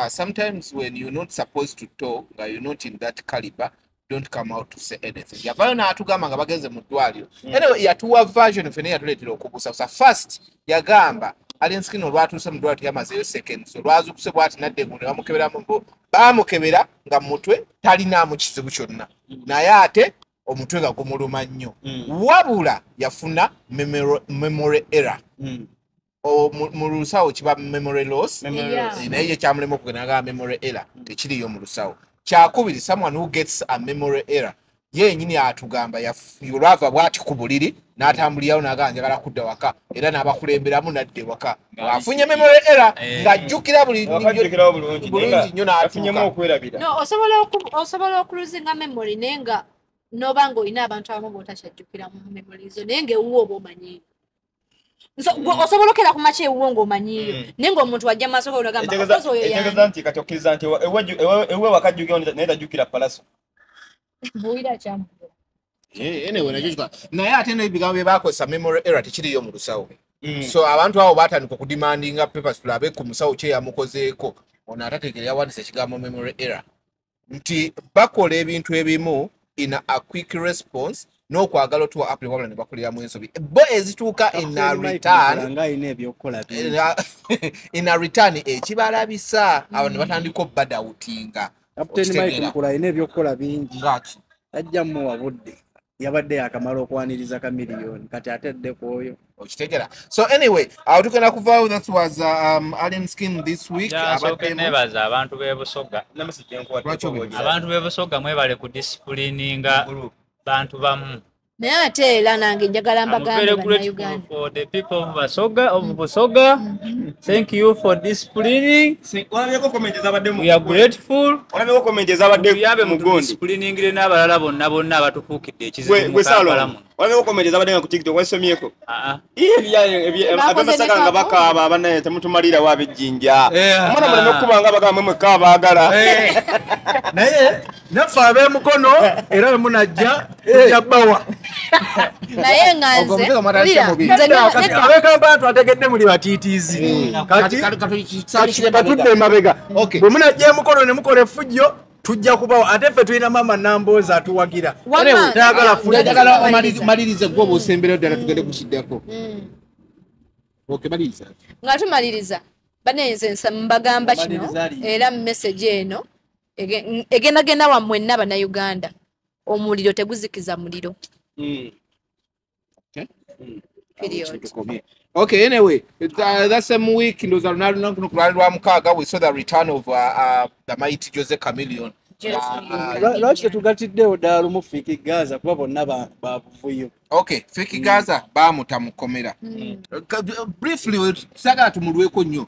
sometimes when you're not supposed to talk, nga you're not in that caliber, don't come out to say anything. Yavayo n'atugamba nga bagenze mu ddwaliro. Anyway, yatuwa version ffenna yatuleetera okubuusabuusa. First, yagamba Alien Skin olwatuuse mu ddwaliro teyamazeeyo seconds. Olwazuukuse bw'ati n'adda engulu ne bamukeberamu baamukebera nga mu mutwe talinaamu kizibu kyonna. Naye ate omutwe nga gumuluma nnyo. Wabula yafuna memory error. Mu lusawo kiba memory loss. Naye ye kyamulema okugenda nga memory error tekiriyo mu lusawo. Kyakubiri, someone who gets a memory error ye yennyini atugamba olwava bw'ati ku buliri N'atambulirawo n'agamba njagala kudda waka era n'abakulemberamu n'adda ewaka. Afunye memory error ng'ajjukira bulungi nnyo n'atuuka. Okwerabira. No, osobola okuluzinga memory naye nga n'oba ng'olina abantu abamu b'otakyajjukira mu memory zo naye ng'ewuwo oba omanyiiyo. Osobola okera ku makya ewuwo ng'omanyiiyo naye ng'omuntu wajja mu maaso go n'agamba okoze oyo yange. Etegeeza nti kati okkiriza nti ewe wakajjukira naye tajjukira Palaso. Mbuulira kyamukula. Anyway, naye ate n'ebigambo bye bakozesa memory error tekiriyo mu lusawo. So abantu abo batandika okudemandinga papers tulabe ku musawo kye yamukozeeko. Ono atategeera yawandiise ekigambo memory error nti bakola ebintu ebimu in a quick response n'okwagala otuwa apply wabula ne bakoleramu ensobi bo ezituuka in a return in a return ekibalabisa abo ne batandika obbadawutinga. Captain Mike Mukula alina ebyokukola bingi. Ajja mmuwa budde. Yabadde yakamala okwaniriza Chameleone kati atedde ku oyo. Okitegera. So anyway, tugenda kuvaawo. That was Alien Skin this week. Abadde nebaza abantu b'e Busoga. Abantu b'e Busoga mwebale ku disciplininga bantu bamu. Naye ate era nange njagala mbagambe Bannayuganda. For the people of Busoga, thank you for disciplining. We are grateful. Discipliningire n'abalala bonna bonna abatufuukidde ekizibu mu Kampala muno. Waliwo comment ezabadde ku TikTok wasomyeko. Abamasaka nga bakaaba abanaye temutumalira wa ab'ejjinja. Omwana muleme okuba nga bagamba mwe kabaagala. Naye naffe ab'emukono era munajja tujja bbawa. Naye nga nze ab'ekampala twategedde muli batiitiizi. Kati katudde emabega. Bwe munajja emukono ne mukola effujjo tujja kubawo ate ffe tulina mama Namboozi atuwagira. Njagala malirize gwe bw'osemberayo ddala tugende kukiddako. Okay, maliriza. Nga tumaliriza banenze mbagamba kino era message eno egendagenda wammwe nna Bannayuganda omuliro teguzikiza muliro. Period. Okay, anyway, that same week, we saw the return of the mighty Jose Chameleone. Okay, Fiki Gaza, bamuta mukomera. Briefly, sagala tumulweko nnyo.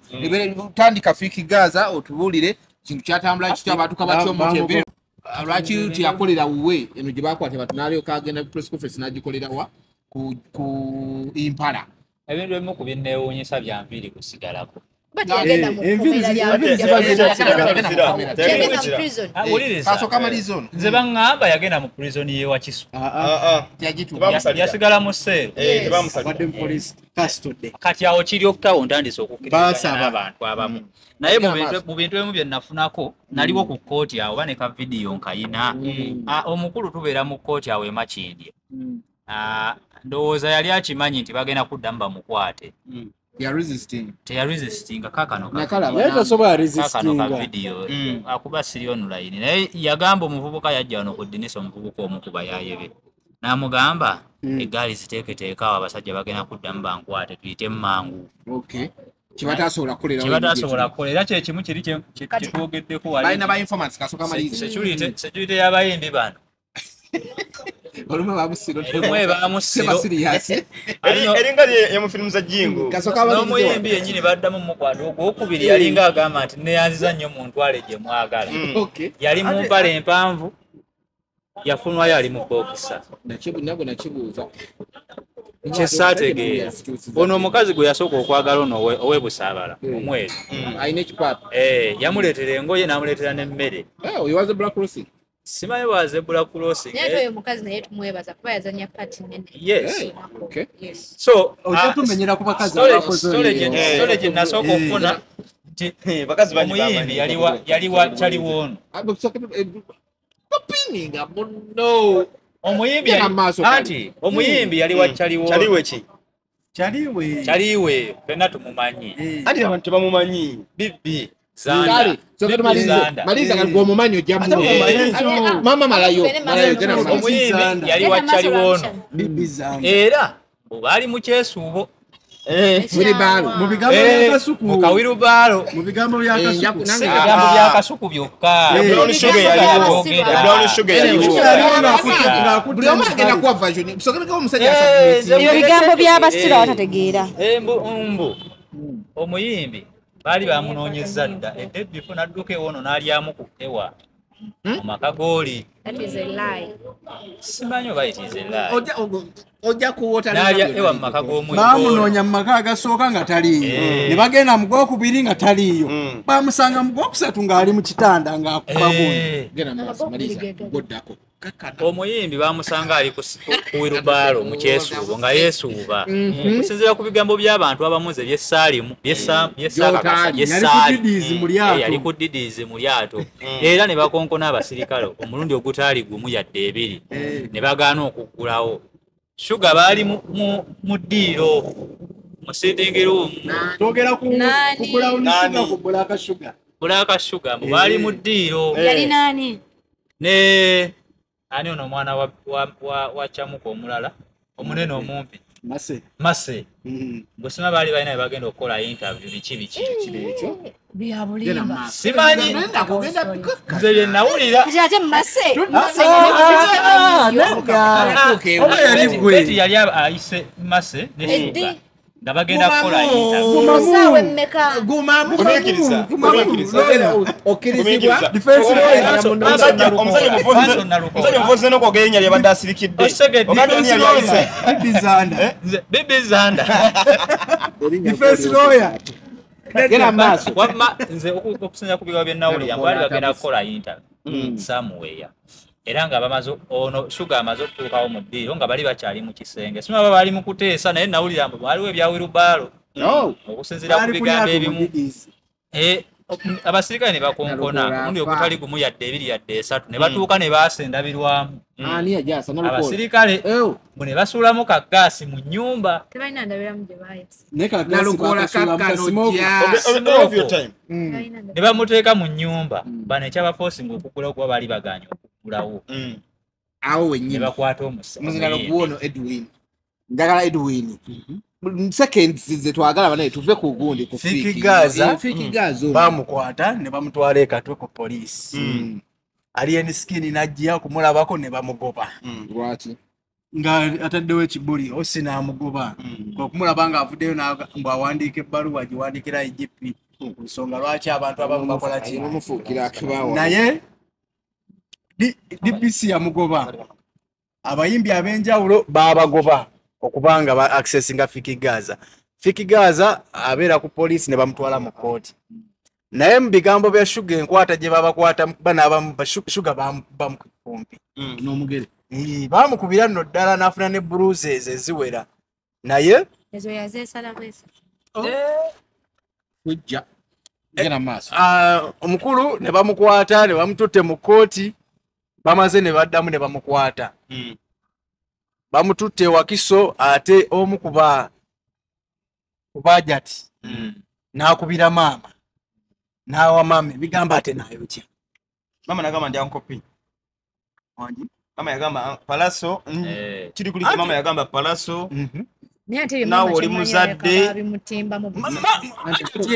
Tandika Fiki Gaza otubuulire kintu kyatambula kitya abantu kabatyo mu tv. Lwaki tiyakolera wuwe eno gye bakwata abantu n'alyoka agenda press conference n'agikolera wa ku Impala. Ebintu ebimu ku binneewuunyisa bya nviiri kusigalako. Nze baŋŋamba yagenda mu prison y'e Wakiso. Yasigala mu sseero. Kati awo kiri okutawo ntandise okukkiriza n'abantu abamu. Naye mu bintu ebimu bye nafunako naliwo ku kkooti awo oba ne ka vidiyo nkayina. Omukulu tubeera mu kkooti awo e Makindye. Ndowooza yali akimanyi nti bagenda kuddamu bamukwate. Teyaresistinga kaakano ka vidiyo akuba siri online. Naye yagamba omuvubuka yajja wano ku ddinisa omuvubuka omu ku bayaayebe n'amugamba eggaali ziteeketeeka awo abasajja bagenda kuddamu bankwate tuyite mangu. Kyebataasobola kukola era kye kimu kiri kye twogeddeko wali. Security y'abayimbi bano. N'omuyimbi yennyini baddamu mukwata ogwokubiri yalinga agamba nti neeyanziza nnyo mu ntwale gye mwagala. Yali mu mpale empanvu yafunwayo ali mu bokisa. Kye saategeera ono omukazi gwe yasooka okwagala ono ow'e Busaabala omweru yamuleetera engoye n'amuleetera n'emmere. Simanyi wa zebra crossing. Naye oyo mukazi naye tumwebaza kuba yazannya party nene. Yes. Okay. Yes. So otumenyera ku bakazi abakoze. Storage nasooka okufuna nti bakazi bangi omuyimbi yaliwa Chaliwono. Topininga muno. Omuyimbi anti omuyimbi yaliwa Chaliwono. Chaliwe ki? Chaliwe. Chaliwe fenna tumumanyi. Anti abantu tebamumanyi. Bibbi. Kale, maliza omumanyi ojja mama malayo omuyimbi yali wa Chaliwono era bali mu kyesuubo Wheelbarrow. Mu bigambo bya Kasuku. Mu kawheelbarrow. Mu bigambo bya Kasuku. Si bigambo bya Kasuku byokka. Brown sugar yaliwo. Brown sugar yaliwo. Buli omu agenda kuwa version. Tusooke omusajja asabye. Ebyo bigambo by'abasira batategeera. Mbu omuyimbi baali bamunoonyeza dda edde bifo n'adduka ewono n'alyamu ku ewa mu maka g'oli. That is a lie. Simanyi oba it is a lie. Ojja kuwota n'alya ewa mu maka g'omuyimbi. Bamunoonya mu maka agasooka nga taliiyo. Ne bagenda mu gwokubiri nga taliiyo. Bamusanga mu gwokusatu ng'ali mu kitanda ng'akuba gundi. Genda mu maaso, maliriza. Goddako. Omuyimbi bamusanga ali ku wheelbarrow mu kyesuubo nga yeesuuba. Okusinziira ku bigambo by'abantu abamu nze byessaalimu, byessaakakasa, byessaali. Yali ku Didizi mu lyato. Era ne bakonkona abasirikale omulundi ogutaali gumu yadde ebiri. Ne bagaana okuggulawo. Sugar baali mu ddiiro, mu sitting room. Twogera ku brown sugar, ku black sugar. Black sugar, mbu baali mu ddiiro. Yali nani? Ne ani ono omwana wa Chamuka omulala omunene omumpi Mase. Bwesima baali balina bye bagenda okukola interview biki biki. Bya bulimba. Simanyi nze bye nawulira. Kati ate Mase. Beti yali ayise Mase ne Sugar nga bagenda kukola interview. Musaawe mmeka? Gumiikiriza. Okkirizibwa. Defense lawyer. Omusajja muvuze n'okwogera erinnya ly'abadde asirikidde. Defense lawyer. Bibi Zanda. Bibi Zanda. Defense lawyer. Genda maaso. Wamma nze okusinziira ku bigambo bye nawulira baali bagenda kukola interview somewhere. Era nga bamaze ono Sugar amaze okutuukawo mu ddiiro nga bali bakyali mu kisenge. Simanyi oba baali mu kuteesa naye nawulira mbu waliwo ebya wheelbarrow. Okusinziira ku bigambo ebimu. Abasirikale ne bakonkona omulundi ogutali gumu yadde ebiri yadde esatu ne batuuka ne baasa endabirwamu. Ani yajasa Nalukoola? Abasirikale mbu ne basuulamu kaggaasi mu nnyumba. Tebalina ndabirwamu gye baayasa. Nalukoola kakkano Ne bamuteeka mu nnyumba. Bano ekyabafoosinga okuggulawo kuba baali bagaanye okuggulawo. Awo wennyini. Ne bakwata omuzindaalo guwono Edwin. Njagala Edwin. Seconds ze twagala banaye tuve ku gundi ku Fiki Gaza. Fiki Gaza bamukwata ne bamutwala e Katwe ku poliisi. Alien Skin n'ajja okumulabako ne bamugoba. Lwaki? Nga ataddewo ekibuli osi n'amugoba. Okumulaba ng'avuddeyo mbu awandiika ebbaluwa agiwandiikira IGP ku nsonga lwaki abantu abamu bakola ki. Naye DPC yamugoba. Abayimbi ab'enjawulo baabagoba okubanga ba accessinga Fiki Gaza. Fiki Gaza abeera ku poliisi ne bamutwala mu kkooti. Naye mu bigambo bya Sugar enkwata gye babakwata bano abamu Sugar bamukumpi. N'omugere. Bamukubira nno ddala n'afuna ne bruises eziwera. Naye ezo yazeesala bwesi. Kujja. Genda maaso. Omukulu ne bamukwata ne bamututte mu kkooti bamaze ne baddamu ne bamukwata. Bamututte Wakiso ate omu kuba Hajati n'akubira maama n'awa maama ebigamba ate n'ayokya. Maama n'agamba ndi ankopi. Mama yagamba Palaso kiri kuli mama yagamba Palaso. Nawe oli muzadde.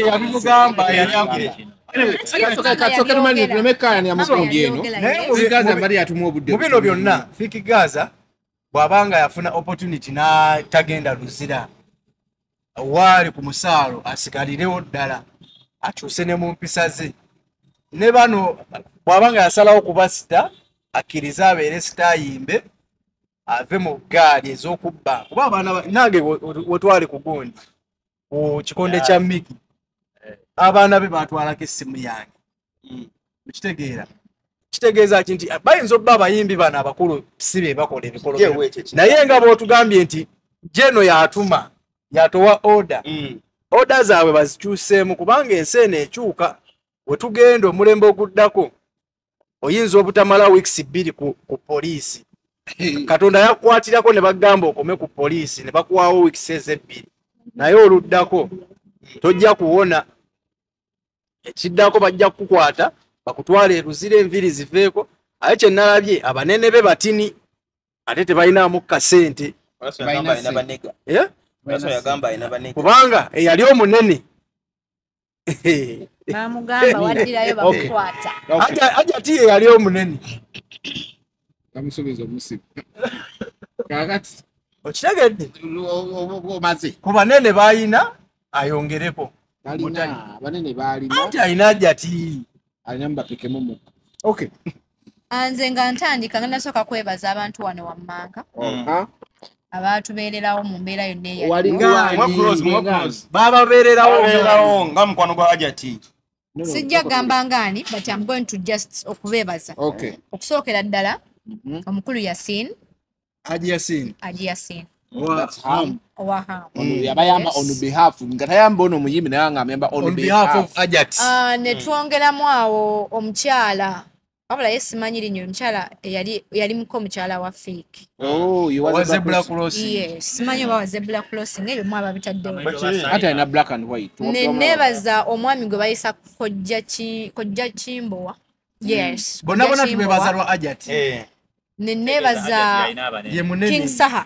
Yabimugamba yali Mu bino byonna Fiki Gaza bw'abanga yafuna opportunity n'atagenda Luzira waali ku musaalo asigalirewo ddala akyuse ne mu mpisa ze ne bano bw'abanga yasalawo kuba sita akkirize abeere sita ayimbe ave mu ggaali ez'okubba kuba abaana nange wetwali ku gundi ku kikonde kya Miki abaana be baatwalako essimu yange. Okitegeera kitegeeza ki nti bayinza obba abayimbi bano abakulu si be bakola ebikolo naye nga bw'otugambye nti Jeno yatuma yatowa order order zaabwe bazikyuseemu kubanga ensi eno ekyuka wetugenda omulembe oguddako oyinza obutamala weeks 2 ku poliisi. Katonda yakukwatirako ne bagamba okome ku poliisi ne bakuwaawo weeks ezebbiri naye oluddako tojja kuwona ekiddako bajja kukukwata bakutwala eruzira enviiri ziveeko. Aye kye nalabye abanene be batini ate tebalinaamu kasente. Kubanga eyali omunene. Bamugamba waddirayo bamukwata. Hajati eyali omunene. Bamusuubiza omusibe. Kakati. Okitegedde? Omaze. Ku banene b'alina ayongereko. Balina, banene b'alina. Anti alina Hajati. Alina mubapikemu mukka. Okay. Nze nga ntandika nga nasooka kwebaza abantu wano wammanga. Abaatubeererawo mu mbeera yonna eyali. Bababeererawo nga mukwano gwa Hajati. Sijja kugamba ngaani, but I'm going to just okubeebaza. Okay. Okusookera ddala omukulu Yasin. Haji Yasin. Haji Yasin. That's Ham. Owa Ham. Yabayamba on behalf. Nga tayamba ono muyimbi naye nga amuyamba on behalf of Hajati. Ne twongeramu awo omukyala. Wabula ye simanyi linnya omukyala yali muko omukyala wa Fik. Oh, you was Zebra Crossing. Yes, simanyi oba wa Zebra Crossing ebyo mwaba bitaddewo. Ate alina black and white. Ne neebaza omwami gwe bayisa Kojja Kimbowa. Yes. Bonna bonna tubeebaza lwa Hajati. Ne neebaza King Saha.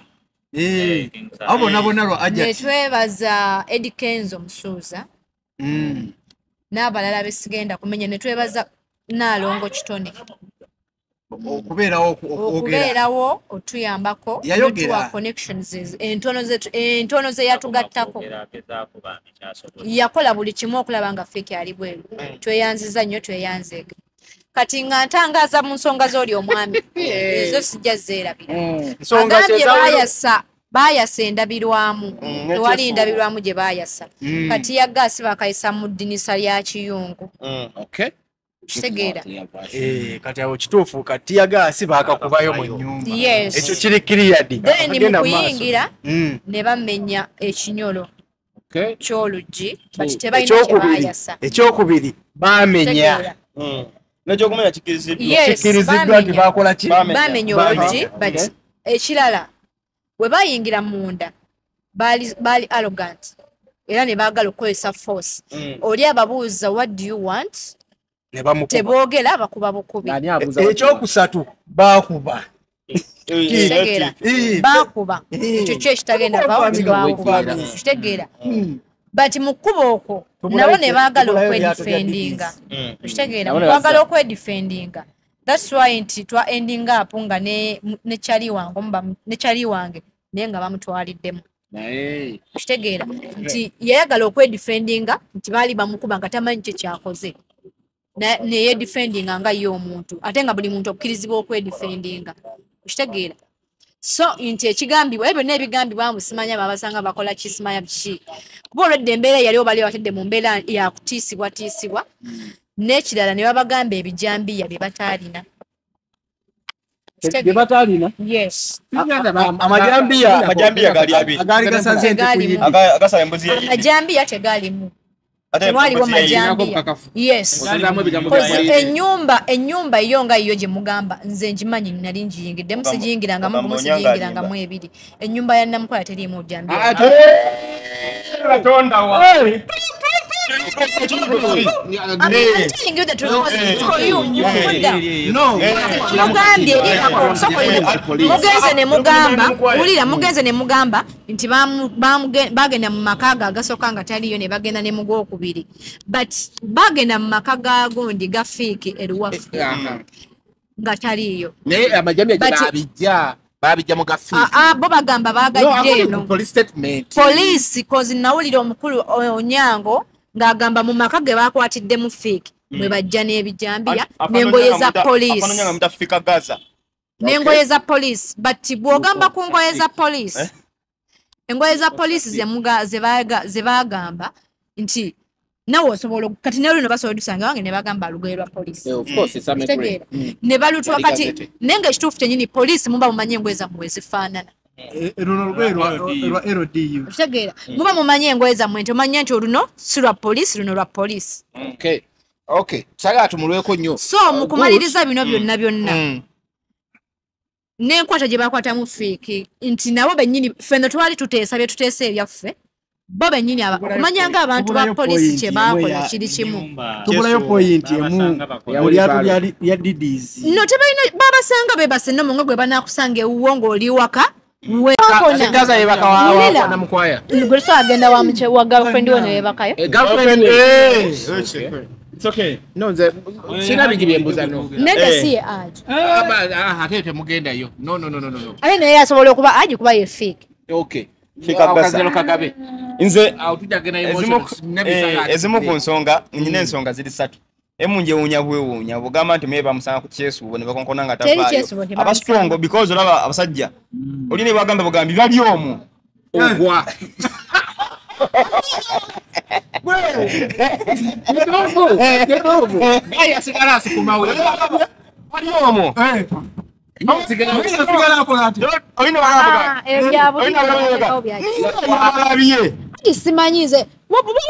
Abo bonna bonna lwa Hajati. Ne twebaza Eddie Kenzo Musuuza. N'abalala besigenda kumenya ne twebaza Nalongo Kitone. Okubeerawo otuyambako netuwa connections entono ze yatugattako. Yakola buli kimu okulaba nga Fik ali bweru. Tweyanziza nnyo tweyanzeege. Kati nga ntangaaza mu nsonga z'oli omwami ezo sijja zeerabira. Agambye baayasa endabirwamu. Tewali ndabirwamu gye baayasa. Kati ya gaasi bakayisa mu ddinisa lya kiyungu. Okay. Kitegeera. Kati awo kituufu kati ya gaasi baakakubayo mu nnyumba. Yes. Ekyo kiri cleared. Then mu kuyingira ne bamenya ekinyolo ky'oluggi but tebalina kye baayasa. Ekyokubiri bamenya. N'ekyokumenya kikkiriziddwa. Kikkiriziddwa nti baakola ki? Bamenya oluggi but ekirala bwe bayingira munda baali arrogant era ne baagala okukozesa force. Oli ababuuza what do you want? Teboogera bakuba bukubi. Ekyokusatu baakuba. Baakuba. Ekyo kyo ekitagenda baakuba. Kitegeera. But mu kkuba okwo nabo ne baagala okwedifendinga. Kitegeera. Baagala okwedifendinga. That's why nti twa ending up nga ne kyali wange naye nga bamutwaliddemu. Kitegeera nti yayagala okwedifendinga nti baali bamukuba nga tamanyi kye kyakoze. Neye defendinga nga ye omuntu ate nga buli muntu okkirizibwa okwedifendinga. Kitegeera. So nti ekigambibwa ebyo n'ebigambibwa musimanya babasanga bakola kisimanya biki. Kuba olwedde embeera yali obali batedde mu mbeera ya kutiisibwatiisibwa n'ekirala ne babagamba ebijambiya bye bataalina. Bye bataalina? Yes. Amajambiya gali abiri. Agaali gasaze ente ku yidi. Agasaba embuzi ye yidi. Amajambiya tegalimu. Tewaliwo majambiya. Yes. Ennyumba yo nga yo gye mugamba nze ngimanyi nali ngiyingiddemu sigiyingirangamu gumu sigiyingirangamu ebiri. Ennyumba ya Namukwaya teriimu jambiya. Katonda wa. I'm telling you the truth for you. No. Mugenze ne mugamba, wulira mugenze ne mugamba nti bagenda mu maka agasooka nga taliyo ne bagenda ne mu gwokubiri. But bagenda mu maka ga gundi ga Fik eruwafu nga taliyo. Naye amajambiya gye babijja. Babijja mu ga Fik. Bo bagamba bagajja eno. Police statement. Police cause nawulira omukulu Onyango ng'agamba mu maka ge bakwatiddemu Fik mwe bajja n'ebijambiya n'engoye za police. N'engoye za police. But bw'ogamba ku ngoye za police, engoye za police ze bagamba nti nawe osobola kati ne luno basobola otusanga wange ne bagamba lugoye lwa police. Of course, it's a ne balutwa kati nenga ekituufu kyennyini police muba mumanye engoye zammwe ezifaanana. Luno lugoye lwa LDU. Kitegeera. Muba mumanye engoye zammwe nti omanye nti oluno si lwa police, luno lwa police. Okay. Okay. Sagala tumulweko nnyo. So mu kumaliriza bino byonna byonna n'enkwata gye bakwatamu Fik nti nabo bennyini ffenno twali tuteesa bye tuteesa ebyaffe bo bennyini okumanya ng'abantu ba poliisi kye baakola kiri kimu. Tubulayo point emu mu lyato lya DDs. No, tebalina babasanga beebase nno mu nga gwe banaakusanga ewuwo ng'oli waka Gaza yebaka wa Namukwaya. Gwe agenda wa mche wa girlfriend we neyebakayo. Girlfriend. It's okay. No nze sina bingi byembuza no. Neda si aje. Ate temugendayo. No. Ate naye asobola okuba aje kuba ye fake. Okay. Fika Kazelo Kagabe. Nze tujja emotions ezimu ku nsonga nyina ensonga ziri ssatu. Emu njewuunya bwewuunya bugamba nti mwe bamusanga ku kyesuubo ne bakonkona nga tavaayo. Aba strong because olaba abasajja oli ne bagamba bugambi bali omwo ogwa. Gaya sigala asikumawe. Bali omwo. Simanyize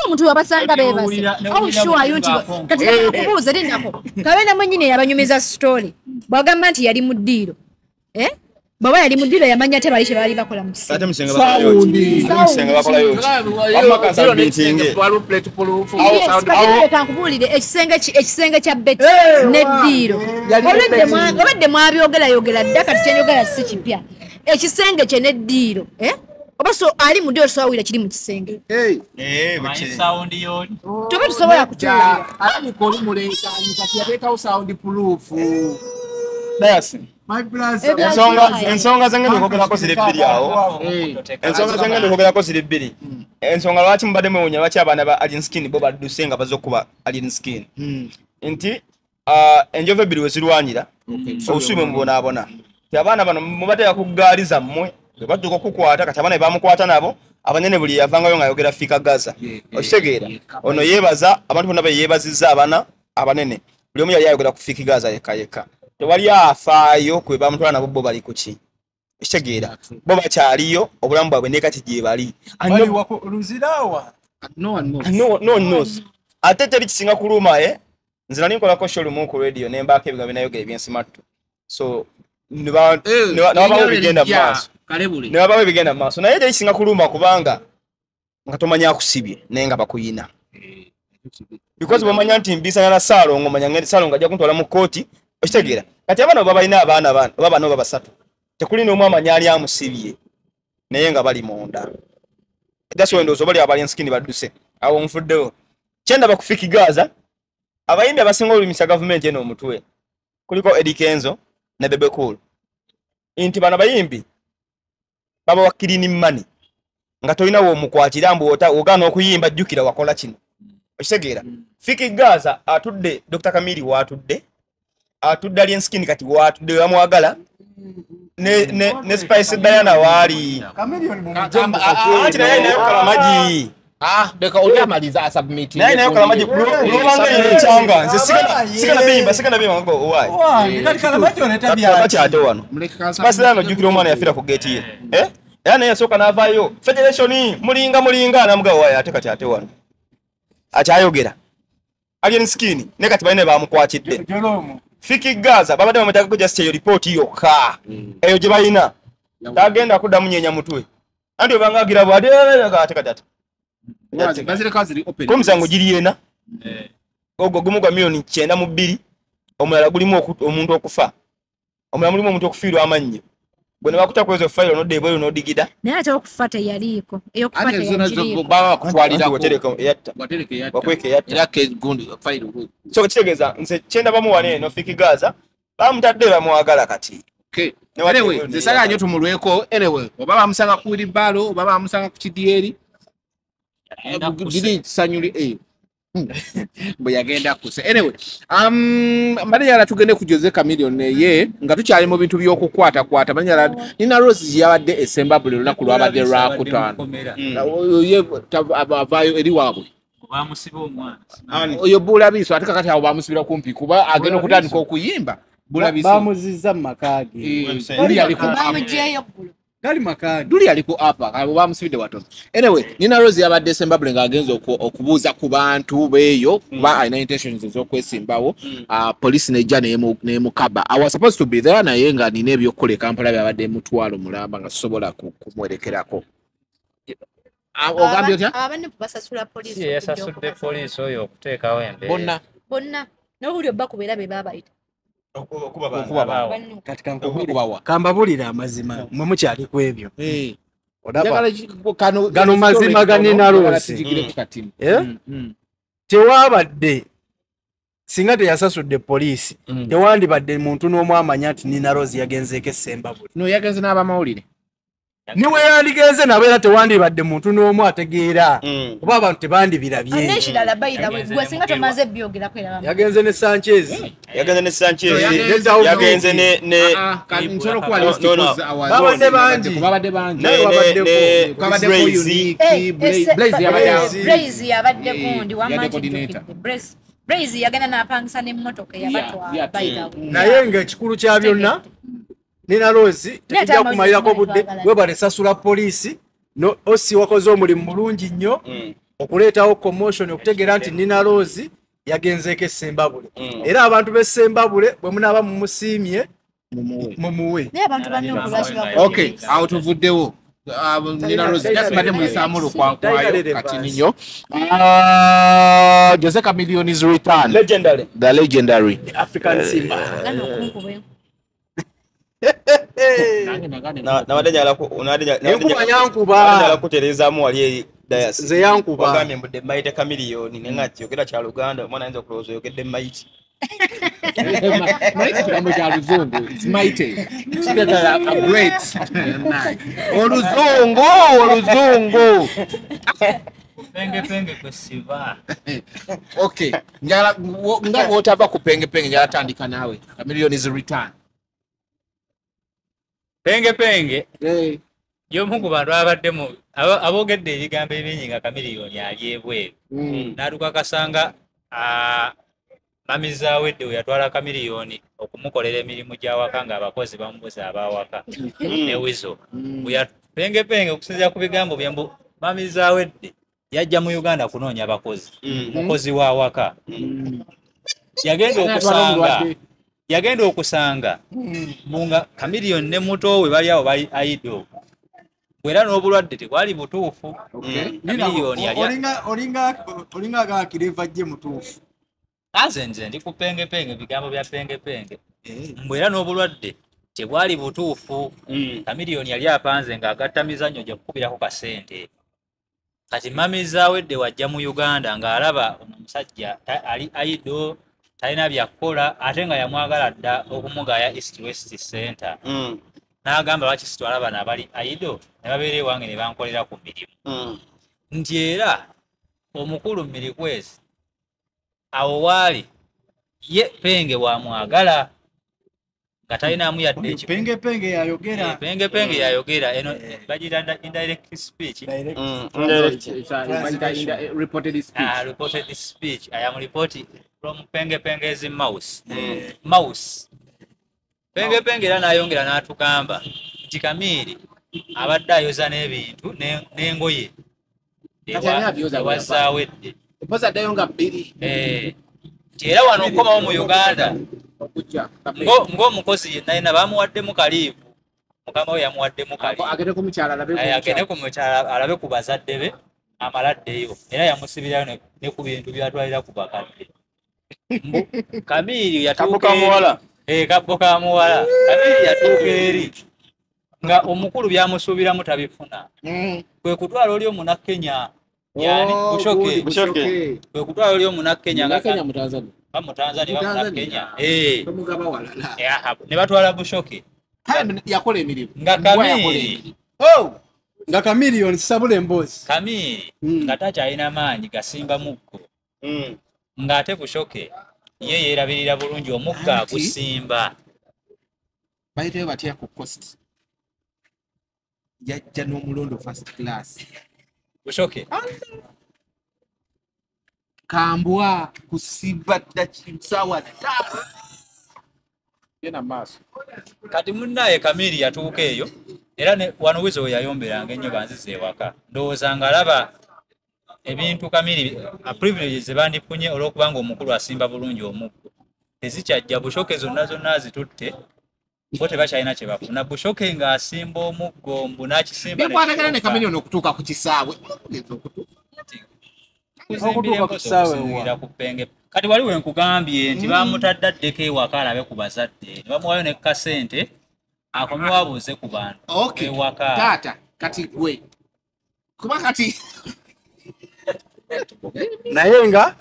omuntu wabasanga bebase. How sure are you nti kati kubuuza linako kabenda mwenyine yabanyumiza story bwagamba nti yali mu ddiiro baba yali mu ddiiro yamanya te bali kye baali bakola mu ate musenga bakolayo nkubuulire ekisenge kya Betty n'eddiiro obadde mwabyogerayogera dda kati kyenjogera si kipya ekisenge kye n'eddiiro oba so ali mu ddiiro sawulira kiri mu kisenge tuba tusobola kukiwulira Ensonga zange ndikwogerako ziri bbiri awo. Ensonga zange ndikwogerako ziri bbiri. Ensonga lwaki mubadde mwewuunya lwaki abaana ba Alien Skin bo badduse nga bazze okuba Alien Skin. Nti enjovu ebbiri we zirwanira obusubi bwe mubonaabona. Ti abaana bano mubateeka ku ggaali zammwe bwe badduka okukwata kati abaana be bamukwata nabo abanene buli yavangayo ng'ayogera Fika Gaza. Okitegeera ono yeebaza abantu bonna be yeebazizza abaana abanene buli omu yali ayogera ku Fika Gaza yekka yekka. Tewali afaayo kwe bamutwala nabo bo bali ku ki. Okitegeera bo bakyaliyo obulamu bwabwe ne kati gye bali. No one knows. Ate teri kisinga kuluma nze nali nkolako show lumu ku radio ne mbaako ebigambo binayogera ebyensimattu. So ne babawo bigenda mu maaso. Ne babawo bigenda mu maaso naye teri kisinga kuluma kubanga nga tomanya akusibye naye nga bakuyina. Because bw'omanya nti mbisana na Saalongo omanya ngeri Saalongo ajja kuntwala mu kkooti. Okitegeera kati abaana oba balina abaana bano oba bano oba basatu tekuli n'omu amanya ali amusibye naye nga bali munda. That's why ndowooza bali aba Alien Skin badduse awo nfuddewo. Kyendaba ku Fik Gaza abayimbi abasinga olumisa gavumenti eno omutwe kuliko Eddy Kenzo ne Bebe Cool nti bano abayimbi babawa clean money nga tolina w'omukwatira mbu ogaana okuyimba jjukira wakola kino. Okitegeera Fik Gaza atudde Dr. Kamiri waatudde atudde Alien Skin kati waatudde bamwagala ne Spice Diana waali anti naye nayo Kalamagi leka oli amaliza asubmit naye nayo Kalamagi lubanga nze sigana bimba ngo owaayi kati ate wano Spice Diana ojjukira omwana yafiira ku geeti ye era naye yasooka n'avaayo federation mulinga namuga owaayi ate kati ate wano akyayogera Alien Skin ne kati balina bamukwatidde Fik Gaza babadde bamuteekako just eyo ripooti yokka eyo gye balina tagenda kuddamu nyeenya mutwe anti obanga agira bw'ati ate kati ate omusango giri ena ogwo gumu gwa 92,000,000 omulala gulimu omuntu okufa omulala mulimu omuntu okufiirwa amannyo gwe ne bakuta ezo fayiro n'odda ebweru n'odigida naye ate okufa teyaliiko ey'okufa teyagiriiko wakweka eyatta so kitegeeza nze kyendabamu wano eno Fik Gaza bamutadde bamwagala kati. Anyway, nze saagala nnyo tumulweko anyway oba bamusanga ku wheelbarrow oba bamusanga ku kidyeri giri sanyuli bwe yagenda kuse. Anyway, Manyala tugende ku Jose Chameleone ye nga tukyali mu bintu by'okukwata-kwata. Manyala Nina Rose yabadde e Sembabule olunaku lwabadde Lwakutaano. Ye avaayo eri waabwe. Bamusiba omwana. Oyo Bulabiso ate kakati awo bamusibira kumpi kuba agenda okutandika okuyimba. Bulabiso bamuzizza mu maka ge. Bamuggyeyo ggulo. Gali maka Duli aliko apa abo bamusibidde watono. Anyway, Nina Rose yabadde Sembabule ng'agenze okubuuza ku bantu beeyo kuba alina intentions ez'okwesimbawo. Police nejja n'emukaba. I was supposed to be there naye nga nina ebyokukola e Kampala byabadde mutwalo mulamba nga sisobola kumwerekerako. Ogambye otya? Abanne basasula poliisi. Yasasudde poliisi oyo okuteekawo embeera. Bonna. Bonna. N'obuli obba kubeera be baabayita. Okuba Bannu. Kati kambabulire amazima mwe mukyali ku ebyo. Gano mazima ga Nina Rose. Tewabadde singa teyasasudde poliisi tewandibadde muntu n'omu amanya nti Nina Rose yagenzeeko Essembabule. No, yagenze n'abamawulire. Niwe yandigenze nabo era tewandibadde muntu n'omu ategeera kuba abantu tebandibirabye. N'ekirala by the way, gwe singa tomaze byogerako era yagenze ne Sanchez. Yagenze ne Sanchez. Yagenze ne babadde bangi. Babadde bangi. Blaze yabadde gundi wamma Blaze. Blaze yagenda n'apangisa n'emmotoka eyabatwala by the way. Naye ng'ekikulu kya byonna Nina Rose tekijja kumalirako budde webale sasula poliisi no osi wakoze omulimu mulungi nnyo okuleetawo commotion okutegeera nti Nina Rose yagenzeeko Essembabule. Era abantu b'Essembabule bwe munaaba mumusiimye mumuwe. Naye abantu banne okulwaki bakola. Okay, awo tuvuddewo. Nina Rose just badde muyisaamu lukwankwayo kati nnyo. Jose Chameleone is return. Legendary. The legendary. The African Simba. Yankuba kutereezaamu wali eri Dayas. Nze yankuba. Wagambye mbu the mighty Chameleone ne ngati yogera kya Luganda omwana ayinza okulowooza oyogedde mighty. Mighty kigambo kya Luzungu. It's mighty. A great. Oluzungu, oluzungu. Penge penge kwesiva. Okay. Njala nga wotava ku penge penge njala tandika naawe. Chameleone is return. Penge penge. Y'omu ku bantu abaddemu aboogedde ebigambo ebingi nga Chameleone ali ebweru. N'atuuka kasanga Mami Zawedde we yatwala Chameleone okumukolera emirimu gy'awaka ng'abakozi bamubuza ab'awaka ne Weasel. Penge penge okusinziira ku bigambo bye mbu Mami Zawedde yajja mu Uganda kunoonya bakozi. Mukozi w'awaka. Yagenda okusanga munga Chameleone ne muto we bali awo bali idle. Era n'obulwadde tebwali butuufu. Chameleone yali olinga agakireva gye mutuufu. Aze nze ndi ku penge penge bigambo bya penge penge. Mbu era n'obulwadde tebwali butuufu. Chameleone yali apanze ng'agatta mizannyo gya kukubirako kasente. Kati Mami Zawedde wajja mu Uganda ng'alaba ono omusajja ali idle talina byakukola ate nga yamwagala dda okumugaya East West Center. N'agamba lwaki sitwala bano abali idle ne babeera ewange ne bankolera ku mirimu. Nti era omukulu Mirikwezi awo waali ye Penge wamwagala nga talinaamu yadde ekikulu. Penge penge yayogera. Penge penge yayogera eno bagiyita indirect speech. Reported speech. Reported speech. I am reporting from Penge Penge's mouse. Mouse. Penge penge era n'ayongera n'atugamba nti Kamiri abadde ayoza n'ebintu n'engoye ewa Zawedde. Mpozi addayo nga bbiri. Nti era wano okukomawo mu Uganda ng'omukozi yenna yenna bamuwaddemu kaliivu. Mukama we yamuwaddemu kaliivu. Agende ku mukyala alabe ku Agende ku mukyala alabe ku bazadde be amale addeyo. Era yamusibirayo ne ku bintu by'atwalira ku bakadde. Kamiri yatuuka eri. Kabbo ka muwala. Kamiri yatuuka eri nga omukulu byamusuubiramu tabifuna. Kwe kutwala oli Omunnakenya. Yani Bushoke. Kwe kutwala oli Omunnakenya nga Kenya mu Tanzania. Ba mu Tanzania ba Munnakenya. Tomugaba walala. Ne batwala Bushoke. Yakola emirimu. Nga Kamiri. Nga Chameleone sabula emboozi. Kamiri nga takyalina maanyi gasimba muggo. Ng'ate Bushoke ye yeerabirira bulungi omuggo agusimba. Bayitayo batya ku coast. Yajja n'omulondo first class. Bushoke. Kambwa kusiba dda sawa ttaano. Genda maaso. Kati munnaye Kamiri yatuuka eyo era ne wano Weasel we yayomberanga ennyo banzize ewaka. Ndowooza ng'alaba ebintu Kamiri privileges ze bandifunye olw'okubanga omukulu asimba bulungi omuggo. Tezikyajja Bushoke zonna zonna azitutte bo tebakyalina kye bafuna. Bushoke ng'asimba omuggo mbu n'akisimba Bikwatagana ne Chameleone okutuuka ku kisaawe. Okutuuka ku kisaawe ku penge Kati wali we nkugambye nti bamutadde addeko ewaka alabe ku bazadde ne bamuwayo ne kasente akomewo abuuze ku bantu ewaka. Taata kati gwe kuba kati naye nga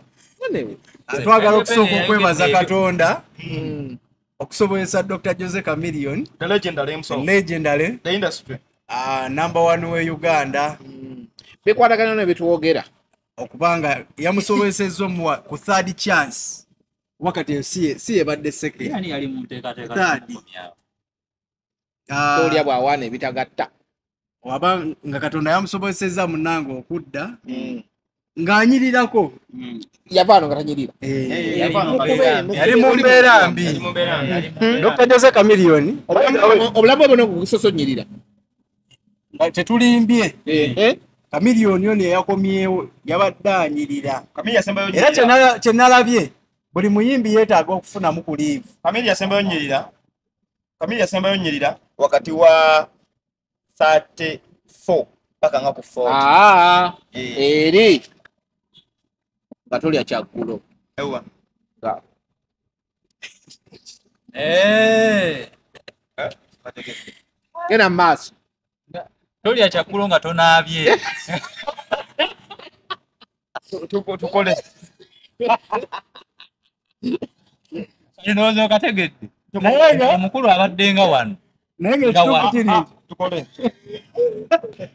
twagala okusooka okwebaza Katonda okusobozesa Dr. Jose Chameleone, the legendary himself, legendary the industry, number one we Uganda, bikwatagana ne bitwogera okubanga yamusobozesezza omuwa ku third chance wakati si ebadde second. Yani yali mu nteekateeka tolya bw'awaana ebitagatta waba nga Katonda yamusobozesezza munnange okudda ng'anyirirako. Yavaano nga tanyirira, yali mu mbeera mbi. Dr. Jose Chameleone obulamu bwe busoso nyirira tetulimbye. Chameleone ono eyakomyewo yabadde anyirira. Era kye nalabye buli muyimbi yeetaaga okufunamu ku liivu. Chameleone yasembayo nyirira wakati wa 34 paka nga ku 40. Eri nga tolya kyaggulo. Ewa. Genda mu maaso. Tolya kyaggulo nga tonaabye. Tukole. Ndowooza okategedde. Omukulu abadde nga wano. Naye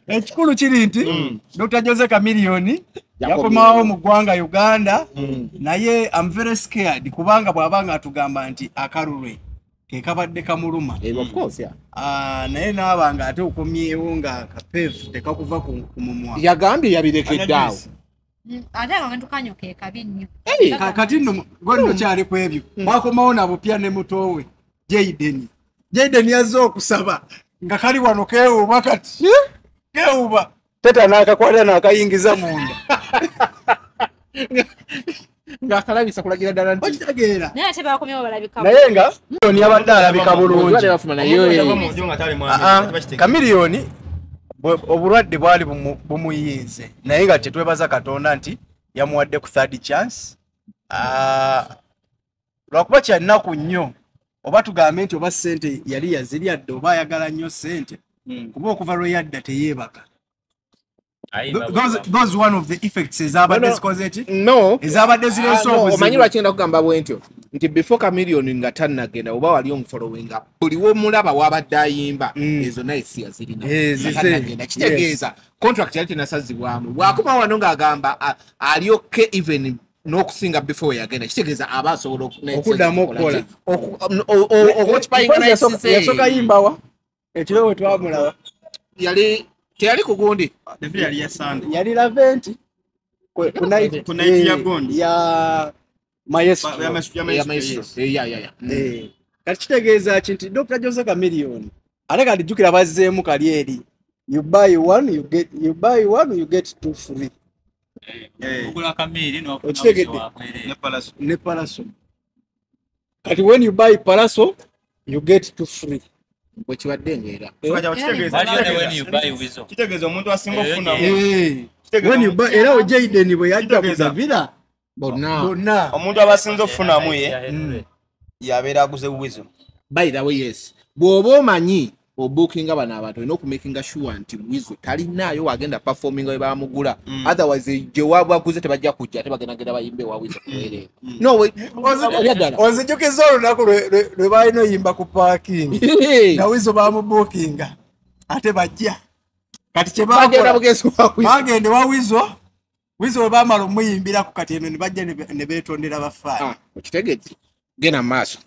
ekikulu kiri nti Dr. Jose Chameleone yakomawo mu ggwanga Uganda, naye I'm very scared kubanga bw'abanga atugamba nti akalulwe ke kabadde kamuluma. Of course, yeah. Naye n'abanga ate okomyewo nga kapeefu tekakuva ku mumwa. Yagambye yabirekedde awo. Ate akantu kanyo ke kabi nnyo. Kati nno gwe nno kyali ku ebyo. Bakomawo na bupya ne mutoowe Jayden. Jayden yazze okusaba nga kali wano keewuba kati keewuba teta n'akakwata n'akayingiza munda ng'akalabisa kulagira ddala nti okitegeera. Naye ate bakomyewo balabika naye nga Chameleone yabadde alabika bulungi. Chameleone obulwadde bwali bumuyinze naye nga tetwebaza Katonda nti yamuwadde ku third chance. Lwakuba kya nnaku nnyo oba tugambe nti oba ssente yali yazirya dda oba ayagala nnyo ssente kuba okuva lwe yadda teyeebaka. Those one of the effects ezabadde zikoze ki? No. Ezabadde zireese obuzibu. Omanyi lwaki ngenda kugamba bwe ntyo nti before Chameleone nga tannagenda oba wali omufollowinga buli w'omulaba wabadde ayimba ezo naye si yazirina. Tannagenda kitegeeza contract yali tenasazibwamu. Bw'akoma wano ng'agamba ali okay even n'okusinga before yagenda kitegeeza aba asobola okuddamu okukola. Okukipayinga naye sise. Yasooka yimbawa ekiro we twamulaba. Yali teyali ku gundi. Yali ya Sunday. Yali Laventi ku night ku night ya gundi ya Maestro. Ya Maestro. Ya. Kati kitegeeza ki nti Dr. Jose Chameleone ate kati jjukira bazzeemu kali eri you buy one you get, you buy one you get two free. Ogula Chameleone n'ofuna Okitegedde? Ne Palaso. Ne Palaso. Kati when you buy Palaso you get two free. Bwe kibadde ng'era. Kitegeeza omuntu asinga okufunamu. When you buy era Jayden bwe yajja ku Davila bonna. Omuntu abasinze okufunamu ye yabeera aguze Weasel. By the way, yes. Bw'oba omanyi obookinga bano abantu olina okumakinga sure nti Weasel talinaayo wagenda performinga we bamugula. Otherwise gye wabaguze tebajja kujja ate bagenda bayimbe wa Weasel kuweerera. No, eby'addala. Onzijukiza olunaku lwe balina oyimba ku parking. Nga Weasel bamubookinga ate bajja. Kati kye Bagenda bakola bugenzi wa Weasel. Bagenda wa Weasel. Weasel bwe baamala omuyimbirako kati eno ne bajja ne beetondera bafaani. Okitegedde. Genda mu maaso.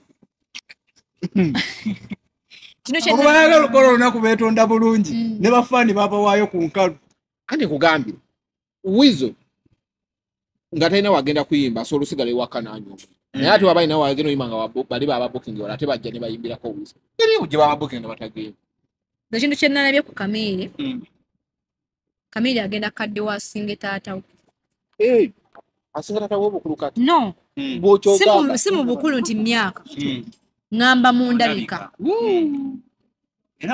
Kino kye Okuba ayagala okukola olunaku beetonda bulungi ne bafaani babawaayo ku nkalu. Anti nkugambye Weasel nga talina wagenda kuyimba asobola osigala ewaka n'anywa. Naye ate waba alina wagenda oyimba nga bali bababookinga wala ate bajja ne bayimbirako Weasel. Eri gye bababookinga batagenda. Ekintu kye nalabye ku Chameleone, Chameleone agenda kadde wasinge taata we. Asinga taata we obukulu kati. No. Bw'okyogamba. Si mu bukulu nti myaka. Ŋŋamba mu ndabika.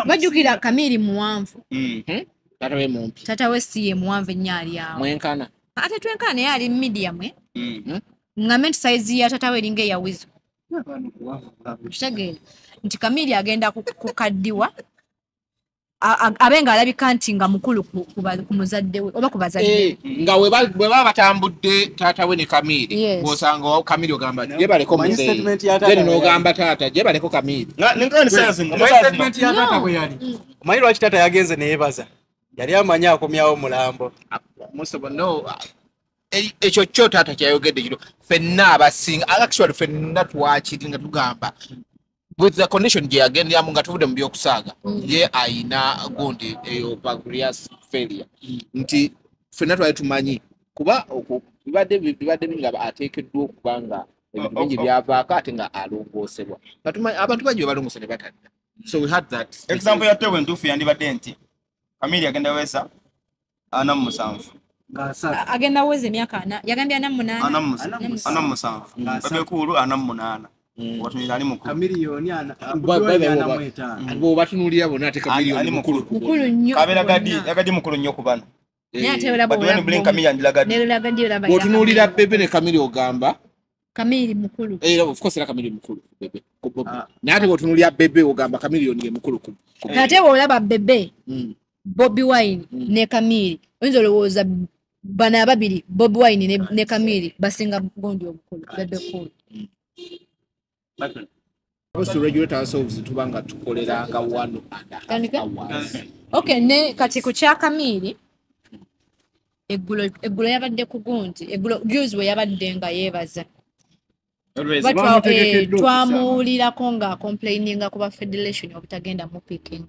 Bajjukira Chameleone muwanvu. Taata we mumpi. Taata we si ye muwanvu ennyo ali awo. Mwenkana. Ate twenkana naye ali medium. Ngambe nti size ya tata we eringa eya Weasel. Kitegeera nti Kamili agenda kukaddiwa abe nga alabika nti nga mukulu ku muzadde we oba ku bazadde nga we baba batambudde taata we ne Kamili, bw'osanga Kamili ogamba gyebaleko muzeeyi, then n'ogamba taata gyebaleko Kamili. Statement ya taata bwe yali, omanyi lwaki taata yagenze ne yeebaza? Yali amanyi akomyawo mulambo. No, ekyo kyo taata kyayogedde kiro ffenna abasinga, actually ffenna twakiri nga tugamba with the condition gye yagenderamu nga tuvudde mu byokusaaga, ye ayina gundi eyo pancreas failure, nti ffenna twali tumanyi kuba bibadde bingi ateekeddwa okuba nga ebintu bingi byavaako ate nga alongoosebwa, nga tumanyi abantu bangi be balongoose ne batadda. So we had that example ya Tewe ntuufu yandibadde nti Kamili agenda wesa 47 agenda weza emyaka 4, yagambye 48 47, Bebe Cool 48. Watunira mukulu Kamiliyoni ana bo batunuulira bonna ate Kamiliyoni mukulu mukulu nnyo kabeera gadi mukulu nnyo ku bano. Bw'otunuulira Bebe ne Kamili ogamba Kamili mukulu. Of course era Kamili mukulu Bebe. Naye ate bw'otunuulira Bebe ogamba Kamiliyoni ye mukulu ku. Ate bw'olaba Bebe, Bobi Wine ne Kamili, oyinza olowooza bano ababiri Bobi Wine ne Kamili basinga gundi obukulu Bebe Cool. Supposed to regulate ourselves tubanga tukoleranga 1.5 hours. Okay, ne kati ku kya Kamili eggulo yabadde ku gundi, eggulo juzi we yabadde nga yeebaza. Twamuwulirako nga complaininga ku ba federation obutagenda mu picking.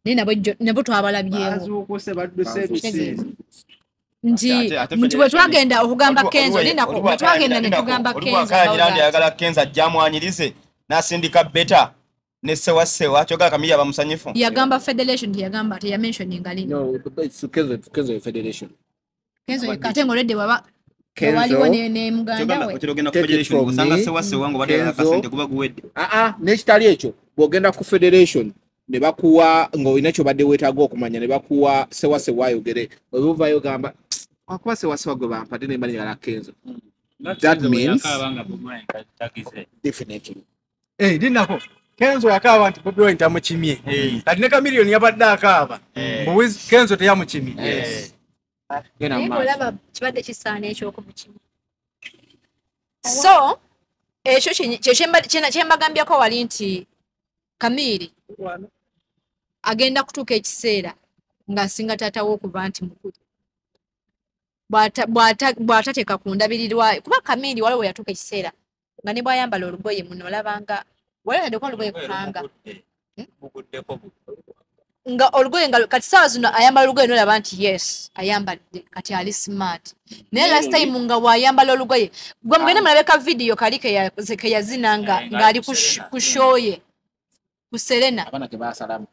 Naye nabo twabalabyewo. Nti bwe twagenda okugamba Kenzo, bwe twagenda ne tugamba Kenzo. Ayagala Kenzo ajjamwanyirize n'asindika beta ne sewa kyogala Kamili aba musanyufu. Yagamba federation, teyagamba teyamentioninga linnya. No, it's Kenzo federation. Kenzo ate ng'olwedde waba waliwo ne muganda we. Ogenda ku federation osanga sewa ng'obadde akasente kuba guwedde. N'ekitali ekyo bw'ogenda ku federation ne bakuwa ng'olina ky'obadde weetaaga okumanya ne bakuwa sewa ayogere, oba gamba akuba sewa gwe bampadde ne mba njagala Kenzo. That means definitely. Dinako Kenzo yakaaba nti Bobi Wine tamukimye. Kati ne Kamiliyoni yabadde akaaba mbu Kenzo teyamukimye. Naye olaba kibadde kisaana eky'okumukima. So ekyo kye mbagambyako wali nti Kamili agenda kutuuka ekiseera ng'asinga taata we okuba nti mukulu. Bw'atateeka ku ndabirirwa, kuba Kamili waliwo yatuuka ekiseera nga ne bw'ayambala olugoye muno olabanga waliwo yaddeko olugoye kukanga nga olugoye nga kati saawa zino ayambala olugoye n'olaba nti yes ayambadde kati ali smart. Naye last time nga wayambala olugoye gwe mugende mulabe ka video kali ke yazina nga ng'ali ku show ye ku Serena.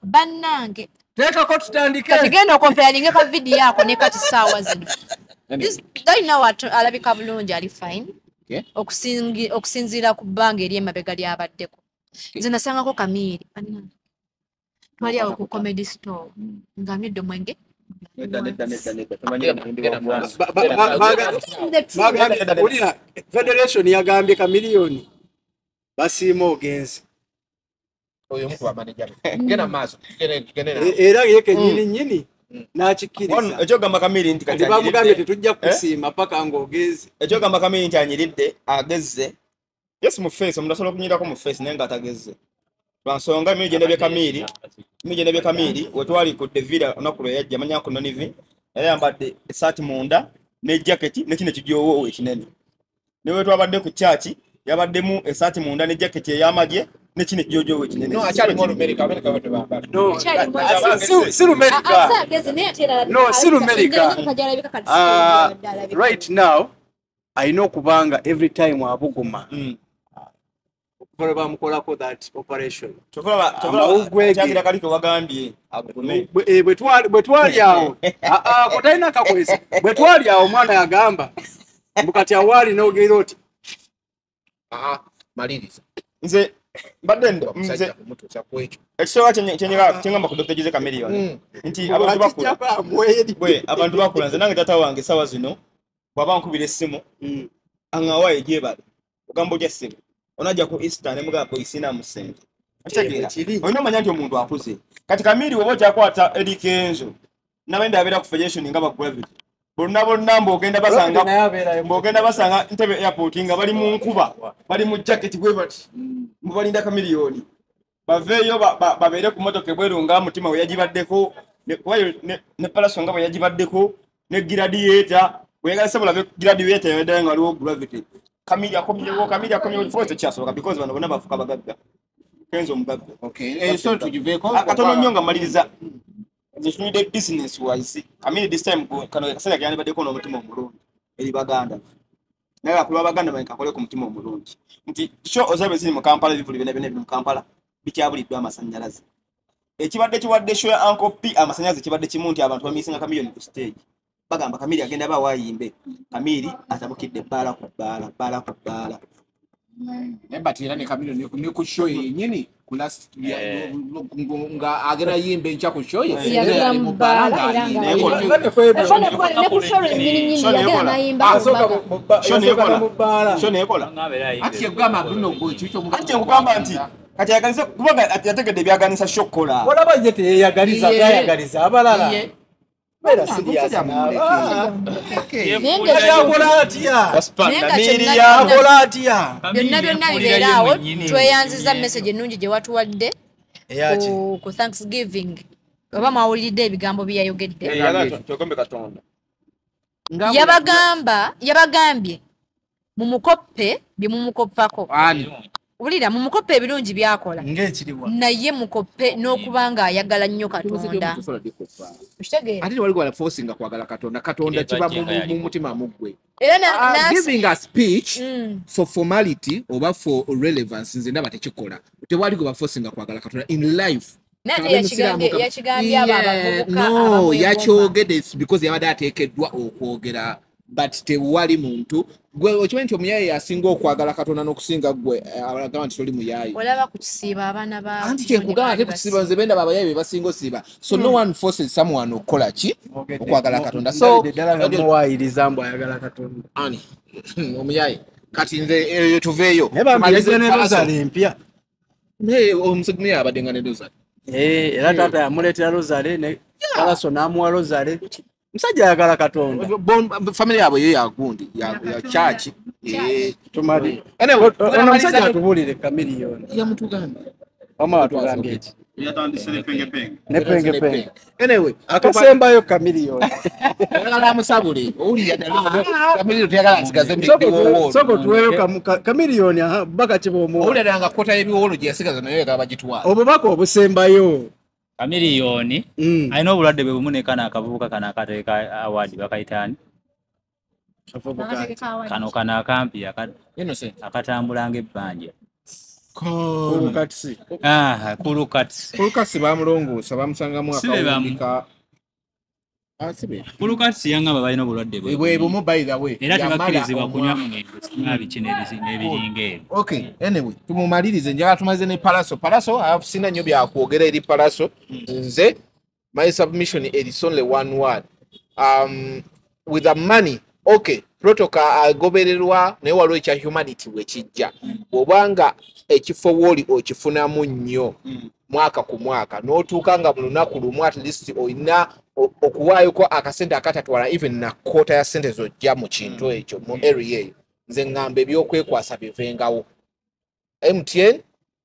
Bannange teekako tutandike kati genda okomparinge ka video ako ne kati saawa zino. This guy now alabika bulungi, ali fine. Okusinziira ku bbanga ery'emabega lyabaddeko. Nze nasangako Kamili bannange twali awo ku comedy store nga nywedde omwenge. Federation yagambye Kamiliyoni basiima ogenze. Oyo mukuba manager. Genda maaso. Era ye kennyini nnyini n'akikkiriza. Ekyogamba Kamili nti kati bamugambye tetujja kusiima paka ng'ogenze. Ekyogamba Kamili nti anyiridde agezze. Yes, mu face omuntu asobola okunyirako mu face naye ng'atagezze. Lwansonga emirundi gye ndabye Kamili we twali ku Devira olunaku lwe yajja manya ku Nonivi, yali ayambadde essaati munda ne jaketi ne kino ekijoowo ekinene. Ne we twabadde ku church yabaddemu essaati munda ne jaketi ey'amagye ne kino ekijoowo ekinene. No, akyalimu Olumerika, Amerika bwe tebambala. No, si Lumerika. No, si Lumerika. Right now alina okubanga every time abuguma. Bamukolako that operation. Bwe twali awo kotalina kakwesa, bwe twali awo omwana yagamba mbu kati awaali n'ogeera oti maliriza. Nze mbadde nze ekisooka kyengamba ku Dr. Jose Chameleone nti abantu bakula. Bwe abantu bakula, nze nange taata wange essaawa zino bw'aba nkubira essimu Angawaye gyebale ogamba otya ssebo onajja ku Easter ne mugamba boyisina mu ssente. Okitegeera? Olina omanya nti omuntu akuze. Kati Kamiri woba okyakwata Eddy Kenzo n'abandi abeera ku federation nga ba Gravity bonna bonna mbw'ogenda basanga Entebbe airport nga bali mu nkuba bali mu jacket bwe bati mbu balinda Chameleone baveeyo babeere ku motoka ebweru nga mutima we yagibaddeko ne Palaso nga bwe yagibaddeko ne Gladiator weyagala sebo labe Gladiator yabaddeyo nga waliwo Gravity. Kamiri akomyewo, Kamiri akomyewo, force tekyasoboka because bano bonna bafuuka bagagga. Kenzo omugagga. Okay, so tugiveeko. Katono nnyo nga mmaliriza. Nze ntunulidde business wise. Kamiri this time kano akaseera ke yandibaddeko n'omutima omulungi eri Baganda. Naye akulu Abaganda bange kakole ku mutima omulungi. Nti show ozabe ziri mu Kampala, ebivvulu byonna byonna ebiri mu Kampala bikyabuliddwa amasannyalaze. Ekibadde kiwadde show ya Uncle P amasannyalaze kibadde kimu nti abantu bamisinga Chameleone ku stage. Bagamba Kamiri agenda aba waayimbe. Kamiri atabukidde bbaala ku bbaala, bbaala ku bbaala. Naye but era ne Chameleone ne ku show yennyini ku last nga agenda yimba enkya ku show ye Yagenda mu bbaala era nga ne ku show yennyini nnyini yagenda n'ayimba ku mbaga. Show neekola. Ati kyekugamba guno gwe kikyo. Ati kyekugamba nti kati ayaganiza kubanga yategedde ebyaganisa show kukola. Olaba ye teyeyagaliza, tayagaliza abalala. Beera serious. Akola atya? Akola atya? Byonna byonna bibeeraawo. Tweyanziza message ennungi gye watuwadde ku Thanksgiving. Oba mwawuliridde ebigambo bye yayogedde. Twegombe Katonda. Yabagamba, yabagambye mumukoppe bye mumukoppako. Wulira, mumukoppe ebirungi byakola. Ng'ekiriwa. Naye mukoppe n'okuba nga ayagala nnyo Katonda. Okitegeera? Ate tewali gwala forcinga kwagala Katonda. Katonda kiba mu mutima muggwe. Era Giving a speech for formality oba for relevance nze ndaba tekikola. Tewali gwe baforcinga kwagala Katonda in life. Naye yakigambye abo abavubuka. No, yakyogedde because yabadde ateekeddwa okwogera, but tewali muntu gwe okimanyi nti omuyaye yasinga okwagala Katonda n'okusinga gwe agamba nti toli muyaye. Olaba ku kisiiba abaana ba Anti kyenkugamba, ate ku kisiiba nze bendaba abayaye be basinga osiiba, so no one forces someone okukola ki, okwagala Katonda. So ddala nga muwaayiriza mbu ayagala Katonda. Ani omuyaye? Kati nze eyo tuveeyo. Naye bambi ne rosary empya. Naye omusegumiya abadde nga ne rosary. Era taata yamuleetera rosary ne Palaso n'amuwa rosary. Musajja ayagala Katonda. Family yaabwe yo yagundi ya church. Tumali ono omusajja atubuulire Chameleone. Yamutugambye. Wama watugambye eki? Yatandise ne pengepenge. Ne pengepenge. Anyway, akasembayo Chameleone. Oyagala amusabule owulira ddala Chameleone teyagala asigaze biwowoolo. Soko tuweeyo Chameleone baka kiba omuwa. Owulira nga kkota y'ebiwowoolo gye yasigaza nayo yagala bagitwala. Obubaka obusembayo. Chameleone alina obulwadde bwe bumu ne kano akavubuka kano akateeka award bakayitaani kano kano akampi akatambula ng'ebbanja. Kulukatsi. Kulukatsi. Kulukatsi bamulongoosa bamusangamu akawundika. Kulukatsi yangamba balina obulwadde bwe bumu, by the way. Era tebakkirizibwa kunywa mwenge sinywa biki n'ebiringa ebyo. Okay, anyway, tumumalirize. Njagala tumaze ne Palaso. Palaso sina nnyo byakwogera eri Palaso. Nze my submission is only one word. With the money, okay, protocol agobererwa, naye waliwo ekya humanity wekijja. Bw'obanga ekifo wooli okifunamu nnyo mwaka ku mwaka n'otuuka nga mu lunaku lumu at least olina okuwaayoko akasente akatatwala even na kkoota ya ssente z'ojja mu kintu ekyo mu area eyo, nze ŋŋamba ebyokwekwasa bivengawo. MTN,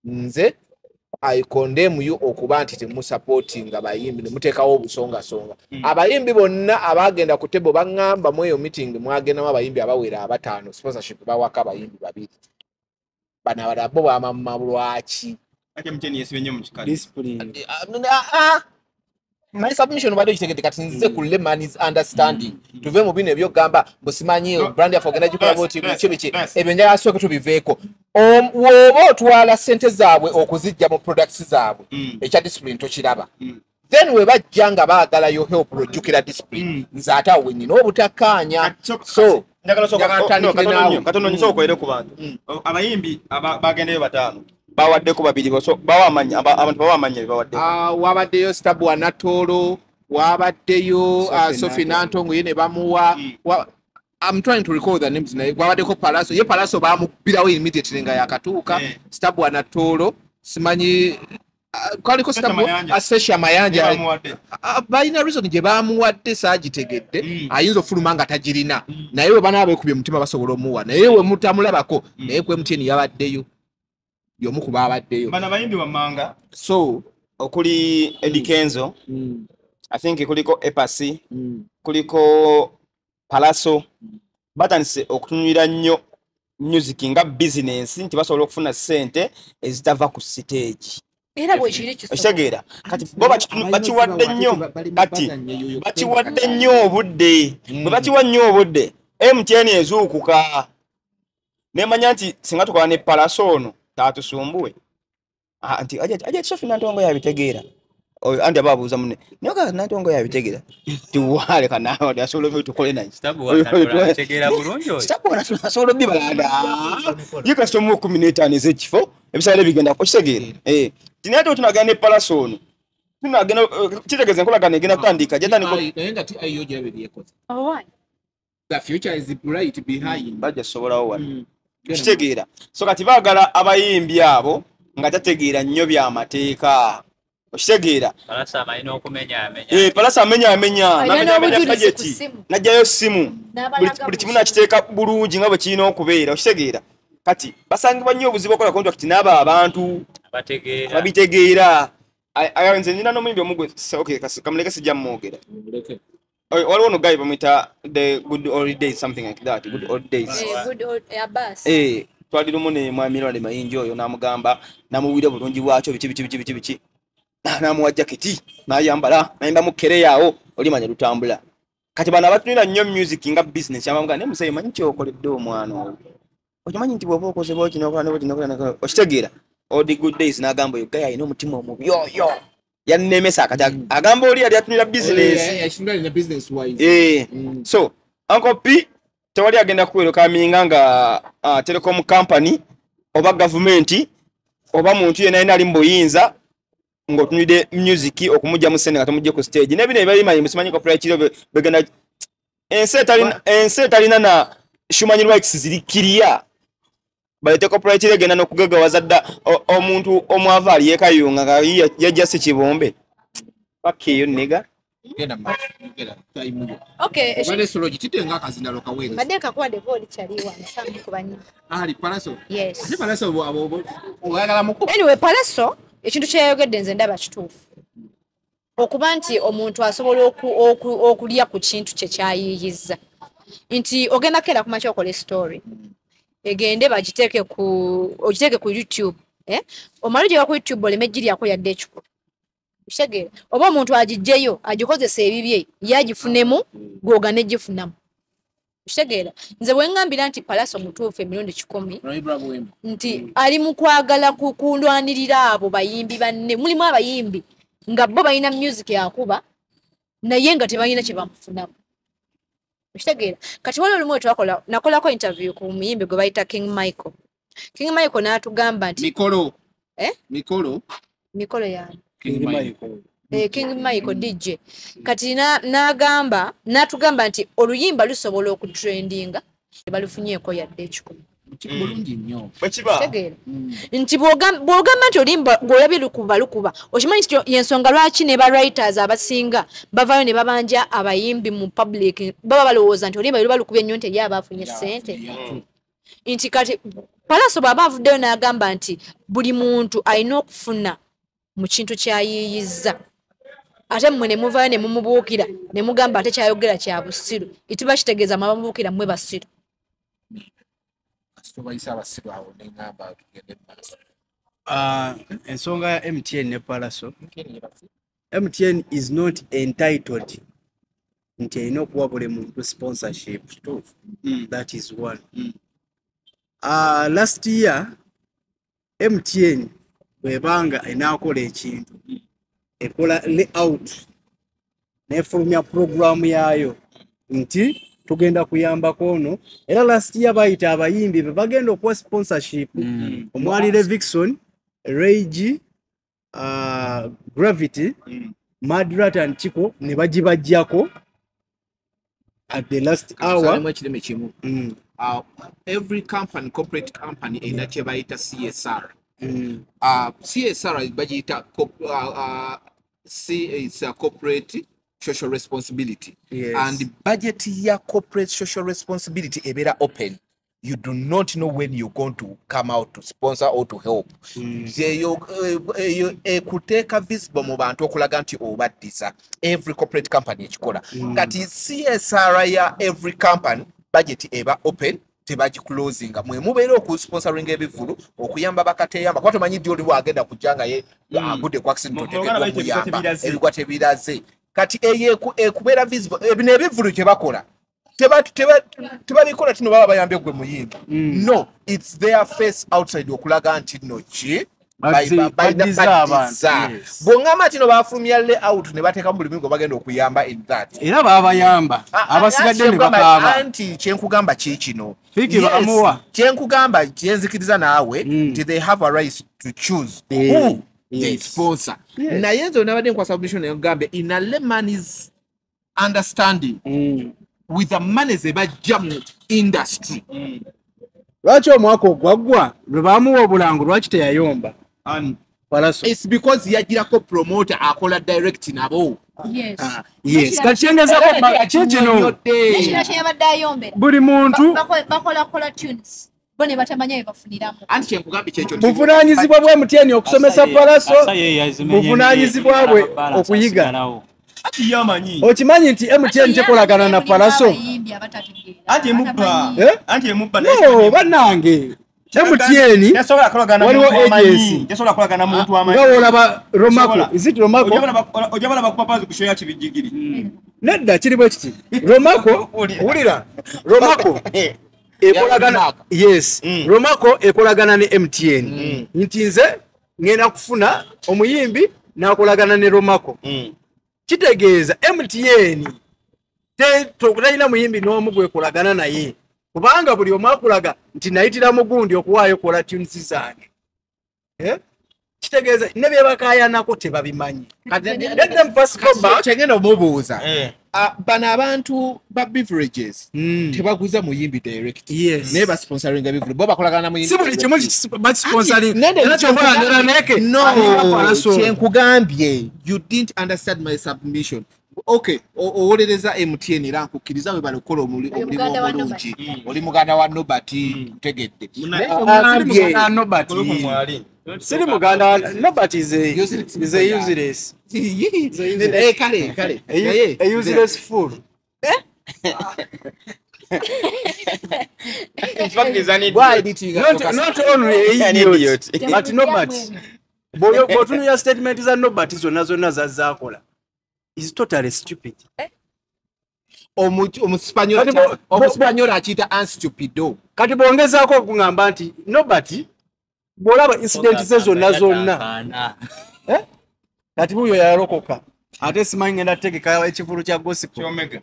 nze I condemn you okuba nti temusupportinga bayimbi ne muteekawo obusongasonga. Abayimbi bonna abagenda ku table baŋŋamba mu eyo meeting mwagendamu abayimbi abawera abataano, sponsorship bawako abayimbi babiri. Bano abalala bo bamamma lwaki? Ate MTN yesibye nnyo mu kikali. Discipline. My submission obadde okitegedde. Kati nzize ku layman's understanding, tuve mu bino ebyokugamba mbu simanyi brand yaffe ogenda gikola bwoti biki biki, ebyo njagala sooke tubiveeko. Bw'oba otwala ssente zaabwe okuzijja mu products zaabwe, ekya discipline tokiraba. Then we bajja nga baagala yo help, lwojjukira discipline. Nze ate awo wennyina obutakkaanya, so njagala tandikire naawe. Katono nnyo, okolere ku bantu. Abayimbi bagendeyo bataano, bawaddeko babiri, bawa amanya abantu, bawa amanya bebawaddeko. Wabaddeyo Stabua Natoolo, wabaddeyo Sophie Sophie Nantongo ye ne bamuwa. I'm trying to recall the names naye gwabaddeko Palaso, ye Palaso bamukubirawo immediately nga yakatuuka. Stabwa na Tolo, simanyi kaliko Stabwa Sesha Mayanja, balina reason gye bamuwadde saagitegedde, ayinza ofuluma nga tagirina, naye we banaaba beekubye mutima basobola omuwa, naye we mutamulabako, naye ku MTN yabaddeyo y'omu ku baabaddeyo bano abayimbi wammanga. So okuli Eddie Kenzo, I think kuliko Epasi, kuliko Palaso, batandise okutunulira nnyo music nga business nti basobola okufuna ssente ezitava ku stage. Era bwekiri kisoboka. Okitegeera kati bo bakiwadde nnyo, kati bakiwadde nnyo obudde, bwe bakiwa nnyo obudde MTN ezuukuka nemanya nti singa tukola ne Palaso ono taatusumbuwe. Nti aja Sophie Nantongo yabitegeera, oyo andi aba abuuza munne naye ga Nantongo yabitegeera tiwale kana asobola tukole naye asobola obibalanda ye kasita 15 ez'ekifo ebisaale bigenda okitegeera. Naye ate tunagenda ne Palaso ono tunagenda kitegeeza enkolagano egenda kutandika gyatandika naye nga TIO gyerabe byekoze. The future is bright behind. Bajja sobolawo wano kitegeera. So kati baagala abayimbi abo nga tategeera nnyo byamateeka, okitegeera. Palaso amalina okumenyaamenya. Palaso amenyaamenya n'amenyaamenya bajeti n'aggyayo ssimu buli kimu n'akiteeka bulungi nga bwe kirina okubeera, okitegeera. Kati basangibwa nnyo obuzibu okukola contract n'abo abantu ababitegeera. Nze nina n'omuyimbi omugwe, okay, kamuleke sijja mmwogera. Waliwo ono guy bamuyita the good old days, something like that, good old days. Good old Abbas. Twali lumu ne mwami Ronald Mayinja oyo n'amugamba n'amuwulira bulungi bwakyo biki biki biki biki, n'amuwa jaketi n'ayambala n'ayimba mu kereya awo olimanya lutambula. Kati bano abatunira nnyo music nga business yamugamba ne musayi manyi kyokoledde omwana oyo, okimanyi nti bw'oba okoze bw'oti n'okola ne bw'oti n'okola, okitegeera. All the good days n'agamba oyo guy alina omutima omubi oyo yannemesa. Kati agamba oli yali atunira business. So Uncle P tewali agenda kuwerokaminga nga telecom company oba gavumenti oba muntu yenna yenna ali mu buyinza ng'otunulidde music okumugyamu ssente nga tomugye ku stage. Ne bino ebimanyi musimanyi copyright kiro begenda ensi etalina na human rights ziri clear. Balete copyright egenda n'okugagawaza dda omuntu omwavu ali yeekayunga nga yajja si kibombe. Fuck you nigga. Genda maaso, genda time yo. Okay, obadde solo gitite nga akazindalo kaweereza. Mbadde nkakuwadde oli kyaliwa nsanvu ku banyi. Ali Palaso. Yes. Ate Palaso abo oyagala mukuba. Anyway, Palaso ekintu kyeyayogedde nze ndaba kituufu. Okuba nti omuntu asobola okulya ku kintu kye kyayiiyizza. Nti ogenda keera ku makya okola story. Egende bagiteeke ku ogiteeke ku YouTube, omale ogiteeka ku YouTube oleme giryako yadde ekikulu. Okitegeera oba omuntu agiggyeyo agikozesa ebibye ye agifunemu gw'oga n'egifunamu. Okitegeera nze bwe ŋŋambira nti Palaso mutuufu emirundi 100 nti ali mu kwagala kulwanirira abo bayimbi banne. Mulimu abayimbi nga bo balina music yakuba naye nga tebalina kye bamufunamu. Okitegeera kati waliwo olumu twakola nakolako interview ku muyimbi gwe bayita King Michael. King Michael n'atugamba nti Mikolo. Mikolo yani King Michael. King Michael DJ. Kati n'agamba n'atugamba nti oluyimba lusobola okutrendinga tebalufunyeeko yadde ekikumi. Bulungi nnyo. Okitegeera nti bw'ogamba nti oluyimba gw'olabye lukuba okimanyi nti y'ensonga lwaki ne ba writers abasinga bavaayo ne babanja abayimbi mu public, baba balowooza nti oluyimba luba lukubye nnyo nti eri abaafunye ssente. Nti kati Palaso bw'aba avuddeyo n'agamba nti buli muntu alina okufuna mu kintu kyayiiyizza, ate mmwe ne muvaayo ne mumubuukira ne mugamba ate kyayogera kya busiru, ekiba kitegeeza mwe abamubuukira mmwe basiru. Ensonga ya MTN ne Palaso, MTN is not entitled nti erina okuwa buli muntu sponsorship. That is one. Last year MTN bwebanga enaakola ekintu ekola layout nefulumya programu yaayo nti tugenda kuyambako ono. Era last year bayita abayimbi be bagenda okuwa sponsorship omwali Levixone, Ray G, Gravity, Madrat and Chico ne bagibajjako. At the last hour ekirime kimu. Every company, corporate company erina kye bayita CSR. CSR bagiyita C is a corporate social responsibility. Yes. And budget ya corporate social responsibility ebeera open. You do not know when you're going to come out to sponsor or to help. Eyo ekuteeka visible mu bantu okulaga nti obaddiza. Every corporate company ekikola. Kati CSR ya every company budget eba open, tebagiclosinga. Mwe mubeera okusponsoringa ebivvulu, okuyamba bakateyamba. Kuba tomanyi ddi oli bw'agenda kujja nga ye agudde ku accident oteekeddwa okuyamba. Ebigwa tebiraze. Kati eyo ekubeera visible. Bino ebivvulu kye bakola tebabikola tino baba bayambye gwe muyimbi. No, it's their face outside okulaga nti no ki baddiza. Bw'ongamba nti no bafulumya layout ne bateekamu buli mulimu gwe bagenda okuyamba in that. Era babayamba abasigadde ne bakaaba. Anti kyenkugamba ki kino. Fiki bamuwa. Kyenkugamba kyenzikiriza naawe nti they have a right to choose who they sponsor. Naye nze nabadde nkwasa submission ngambe in a layman's understanding with the money ze bajja mu industry. Lwaki omwaka ogwaggwa lwe baamuwa obulango lwaki teyayomba? Palaso. It's because yagirako promoter akola direct nabo. Yes. Yes. Kati kyengezako kino. Nekino kye yabadde ayombera. Buli muntu bakola kola tunes. Bo ne batamanya bye bafuniramu. Anti kyenkugambye kyekyo. Buvunaanyizibwa bwa MTN okusomesa Palaso. Buvunaanyizibwa bwe okuyiga. Ati yamanyi. Okimanyi nti MTN tekolagana na Palaso. Anti emubba. Anti emubba. No, bannange. MTN tesobola kolagana muntu amanyi. Tesobola kolagana muntu amanyi. Nga olaba Romako. Is it Romako? Ojabala bakupapazi kushoya kibijigiri. Nedda kiri bwe kiti. Romako, wulira. Romako ekolagana. Yes. Romako ekolagana ne MTN. Nti nze ngenda kufuna omuyimbi n'akolagana ne Romako. Kitegeeza MTN talina muyimbi n'omu gwekolagana naye, kubanga buli omu akulaga nti nayitira mugundi okuwaayo kola tunes zange. Kitegeeza ne bye bakaayanako tebabimanyi. Let them first go back. Kyengenda omubuuza. Bano abantu ba beverages tebaguza muyimbi direct. Naye basponsoringa bivvulu. Bo bakolagana na muyimbi. Si buli kimu bakisponsoringa. Era ky'okola Neraneke. No, kyenkugambye. You didn't understand my submission. Okay, owolereza MTN era nkukkiriza we balokola omulimu omulungi. Oli muganda wa Nobert, ntegedde. Siri muganda Nobert is a useless. Kale kale. A useless fool. In fact, he's an idiot. Why did you not only an idiot, but Nobert. Bw'otunulira statement za Nobert zonna zonna zazaakola. Is totally stupid. Omuspanyola akiyita unstupido. Kati bwongezaako okugamba nti Nobert bw'olaba incident ze zonna zonna. Kati buyo yalokoka. Ate simanyi ngenda kutegeka ekivulu kya gospel. Omega.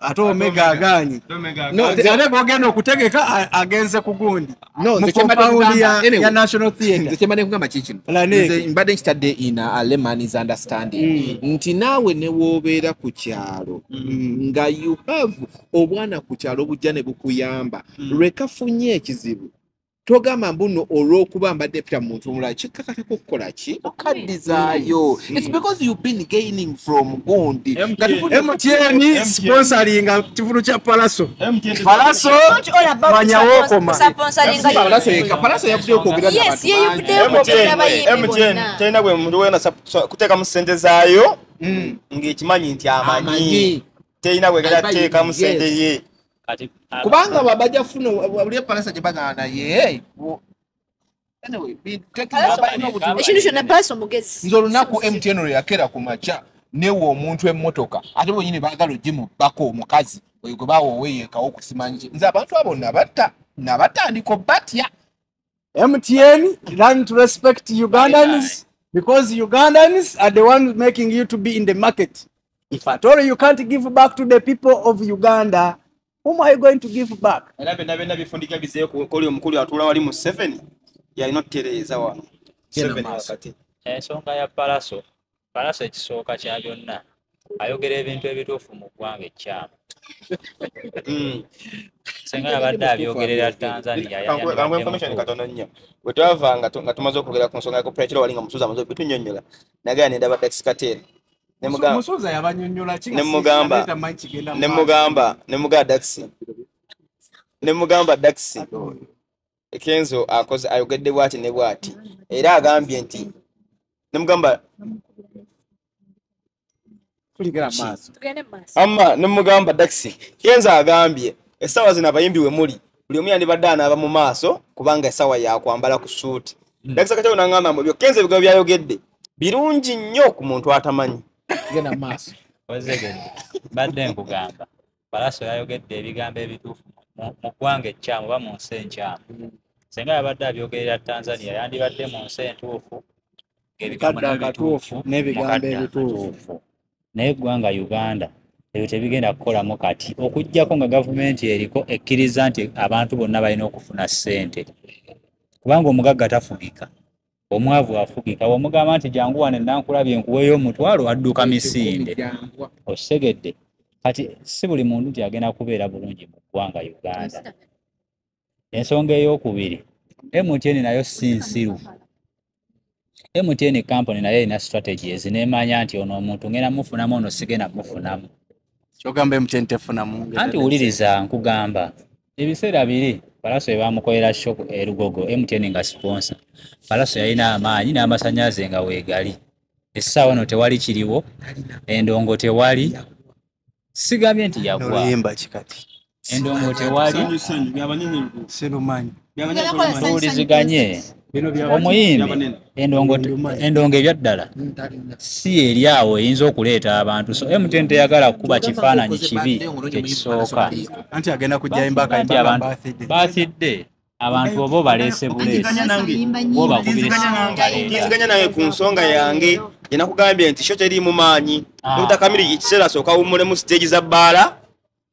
Ate Omega agaanyi. Ate bw'ogenda okutegeka agenze ku gundi. No, mu compound ya National Theatre. Nze kyembadde nkugamba ki kino. Nze mbadde nkitadde in a layman's understanding. Nti naawe ne w'obeera ku kyalo nga you have obwana ku kyalo bujja ne bukuyamba. Lwekafunye ekizibu. Togamba mbuno olw'okuba mbadde mpita mu muntu omulala kikkakatako okukola ki okaddizaayo. It's because you've been gaining from gundi. MTN sponsoringa kivulu kya Palaso. Palaso manyawokoma. Palaso yavuddeyo okwogera n'abantu. Yes, yavuddeyo okwogera n'abayimbi bonna. MTN terina bwe muntu wena kuteekamu ssente zaayo ng'ekimanyi nti amanyi. Terina bwegera kuteekamu ssente ye. Kubanga babajja funa buli Palaso gye bagamba naye. Anyway, ekintu kyonna Palaso mugezi. Nze olunaku MTN lwe yakera ku makya newa omuntu emmotoka ate bwennyini baagala ogimubbako omukazi oyo gwe baawa oweyeekawo okusimanyi. Nze abantu abo nabatandika batya. MTN learn to respect Ugandans because Ugandans are the ones making you to be in the market. If at all you can't give back to the people of Uganda, whom are you going to give back? Era byonna byonna bifundika bizeeyo koli omukulu atuula wali mu 7 yalina okutereeza wano. 7 wakati. Ensonga ya Palaso, Palaso ekisooka kya byonna Ayogera ebintu ebituufu mu ggwanga ekyamu. Senga yabadde abyogerera Tanzania. Kankuwe information katono nnyo. Bwe twava nga tumaze okwogera ku nsonga ya copyright wali nga Musuuza amaze okutunnyonnyola. Nagaya ne ndaba Dax Kartel. Musuuza yabannyonnyola ki? Ne mugamba Dax. Ne mugamba Dax. Kenzo akoze ayogedde bw'ati ne bw'ati. Era agambye nti ne mugamba amma ne mugamba Dax Kenzo agambye essaawa zino abayimbi we muli buli omu yandibadde anaaba mu maaso kubanga essaawa yakwambala ku suuti. Dax Kartel n'angamba mbu Kenzo ebigambo by'ayogedde birungi nnyo ku muntu atamanyi. Genda maaso. Ozegedde mbadde nkugamba Pallaso yayogedde ebigambo ebituufu mu ggwanga ekyamu oba mu nsi enkyamu. Senga yabadde abyogerera Tanzania yandibadde mu nsi entuufu ng'ebigambo nabyo bituufu n'ebigambo ebituufu. Naye eggwanga Uganda ebyo tebigenda kukolamu kati okuggyako nga gavumenti eriko ekkiriza nti abantu bonna balina okufuna ssente, kubanga omugagga tafugika, omwavu afugika. Bw'omugamba nti jangu wano nankulabye nkuweeyo omutwalo, adduka misinde. Osegedde kati si buli muntu nti agenda kubeera bulungi mu ggwanga Uganda. Ensonga ey'okubiri, MTN nayo si nsiru. MTN company nayo erina strategies n'emanya nti ono omuntu ngenda mufunamu, ono sigenda mufunamu. Kyogamba MTN tefunamu? Anti wuliriza, nkugamba ebiseera biri Pallaso bamukolera show e Lugogo, MTN nga sponsor. Pallaso yalina amaanyi n'amasannyalaze nga weegali. Essaawa no tewali kiriwo, endongo tewali. Sigambye nti yagwa. Oluyimba kikati. Endongo tewali. Sirumanyi. Tuwuliziganye. Omuyimbi endongo endongo ebyaddala si eri awo eyinza okuleeta abantu. So MTN teyagala kukuba kifaananyi kibi kyekisooka. Anti agenda kujja embaka Nti abantu birthday abantu oba obaleese buleesi bo bakubira Nziganya naye ku nsonga yange gye nakugambye nti show teri mu maanyi. Dr. Kamiri ekiseera asooka awummulemu stage za bbaala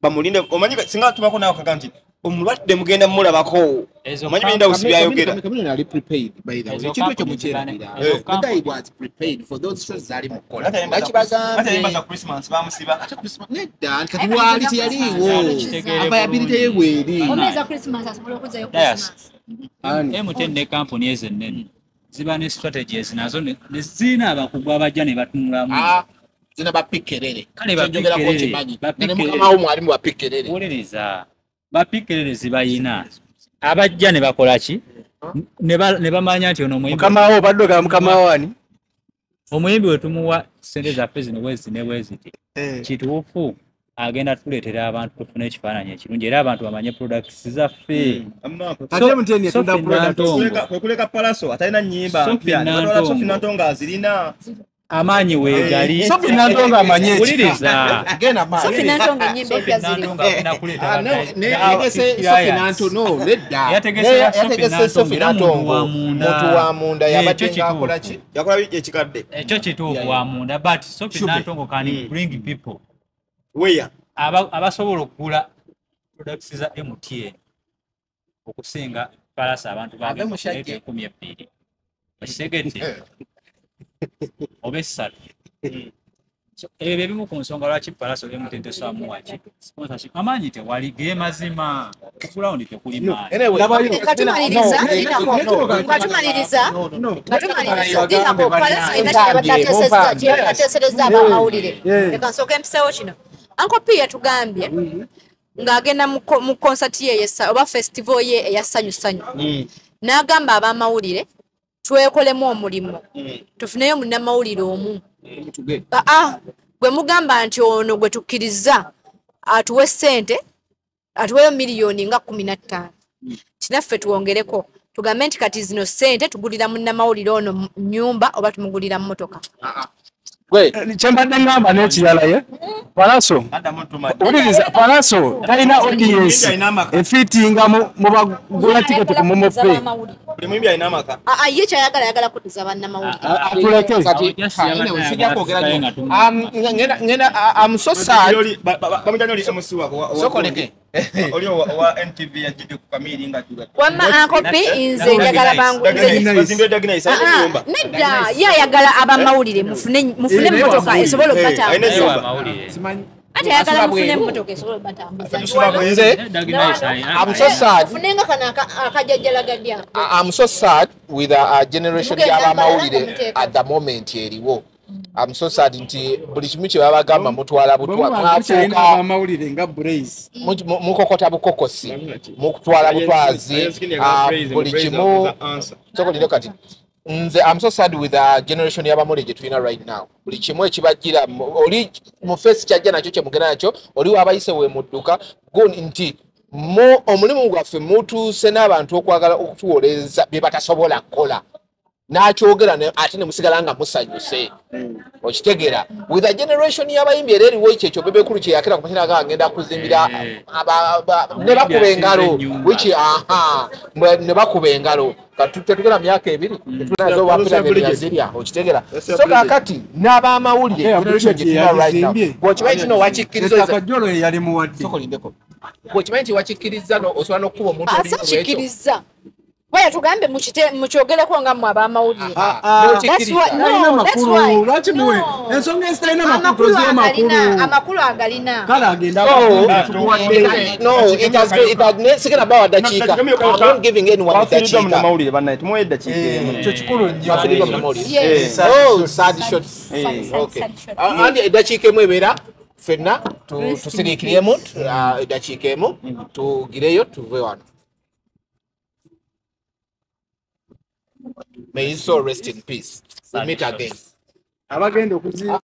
bamulinde. Omanyi singa tumako nawe kaga nti omulwadde mugenda mumulabako, omanyi binda busi byayogera. Chameleone ali prepared, by the way. Ezo Ekintu ekyo company mukyerabira. ezo The guy company- was prepared for those shows zali mukola. Ate Bakibagambye. yimba za Christmas bamusiba. Ate Christmas nedda kati waali teyaliiwo. Kitegeere Availability ye bweri. Omeeza Christmas asobola okuzzayo Dayas. Christmas. MTN ne kampuni ezo ennene ziba ne strategies nazo ne zirina abakugu abajja ne batunulamu. Ah, zina bapikerere. Kale Kyenjogerako bapikerere, nkimanyi. bapikerere. Ne mukama wo mwalimu bapikerere. Wuliriza, bapikerere zibayina abajja ne bakola ki ne bamanya nti ono omuyimbi Mukama wo obadde ogamba mukama wo ani? Omuyimbi we tumuwa sente zaffe zino bwezi ne bweziti, kituufu agenda tuleetera abantu tufune ekifaananyi ekirungi era abantu bamanye products zaffe. Ate MTN etunda Sophie products. Nantongo. Kwekuleka Pallaso atalina nnyimba Sophie mpya. Nantongo. Sophie Nantongo azirina. Amaanyi weegali. Sophie Nantongo amanyi ekika. Wuliriza. Genda maaso. Sophie Nantongo ennyimba Sophie empya ziriwo. Nantongo agenda kuleeta Ah, no, yategese Sophie Nantongo, no, nedda. Yategese Yategese Sophie Sophie Nantongo era muntu Nantongo. wa munda. Muntu wa munda yabadde Ekyo ng'akola kituufu. ki? Yakola ekikadde. Ekyo kituufu wa munda, but Sophie Nantongo can bring people Where? Abasobola okugula products za MTN okusinga Pallaso abantu Ave mushajja. 12,000 okitegedde oba esatu. So, ebyo bye bimu ku nsonga lwaki Pallaso MTN tesobola muwa ki sponsorship. Amaanyi tewali, ge mazima, ku ground tekuli maanyi. Anyway, Katumaliriza, katumaliriza, katumaliriza. Dinako, Pallaso alina kyeyateeserezza abamawulire. Leka nsooke mpiseewo kino. Uncle P yatugambye ng'agenda mu concert ye oba festival ye eya Ssanyu Ssanyu. N'agamba abamawulire twekolemu omulimu, tufuneyo munnamawulire omu. Aa, gwe mugamba nti ono gwe tukkiriza atuwe ssente, atuweyo miliyoni nga 15, kinaffe tuwongereko tugambe nti kati zino ssente tugulira munnamawulire ono nnyumba oba tumugulira mmotoka. Gwe, Kyembadde ngamba n'ekirala ye Pallaso, wuliriza, Pallaso talina audience efiitinga mu bagula tiketi ku MoMo Pay. Buli muyimbi alina amaka. Aa, ye kyayagala ayagala kuddiza bannamawulire. Atuleke. Kati, Just ha, yabadde anyway, sijja ayagala kwogera tusikaye nnyo. nga tumulaba. Ngenda, I'm so sad. Bamujja oli MC wako. Sokoleke. Oli owa NTV yajjidde ku Kamiri nga wamma Uncle P nze njagala bangu nedda ye ayagala abamawulire mufune emmotoka esobola okubatambuza. Ate ayagala mufune emmotoka esobola okubatambuza. Nze I'm so sad. Mufunenga kano akajajjalagadya. I'm so sad with a generation y'abamawulire at the moment eriwo. I'm so sad nti buli kimu kye babagamba mutwala butwa mwafuuka abamawulire nga Blaze mukokota bukokosi mukutwala butwazi buli kimu sokolire kati nze I'm so sad with the generation y'abamawulire gye tulina right now. Buli kimu ekibajjira oli mu face kyajja nakyo kye mugenda nakyo oli wabayise we mudduka nti omulimu gwaffe mutuuse n'abantu okwagala okutuwolereza bye batasobola kukola n'akyogera ate ne musigala nga musanyuse. Okitegeera with a generation y'abayimbi era eriwo ekyo ekyo Bebe Cool kye yakera ku masina agenda kuzimbira ne bakuba engalo which ne bakuba engalo tetugenda myaka ebiri tetunazo wapira yazirya. Okitegeera so kaakati n'abamawulire generation gye tulina right now bw'okimanyi kino wakikkiriza Kajjolo yali muwadde sokolindeko bw'okimanyi nti wakikkiriza osobola n'okukuba omuntu oli Waya tugambe mukyogereko nga mmwe abamawulire. Ensonga ezitalina makulu amakulu agalina. Kale agenda no it has been sigena bawa dakiika. I'm not giving anyone dakiika. Munnamawulire bannaye tumuwe eddakiika emu. Kyo kikulu nnyo. Oh sad shots. Okay. Andi eddakiika emu ebeera ffenna tusiriikiremu eddakiika emu tugireyo tuve wano. May his soul rest in peace. We meet again. Abagenda okuzi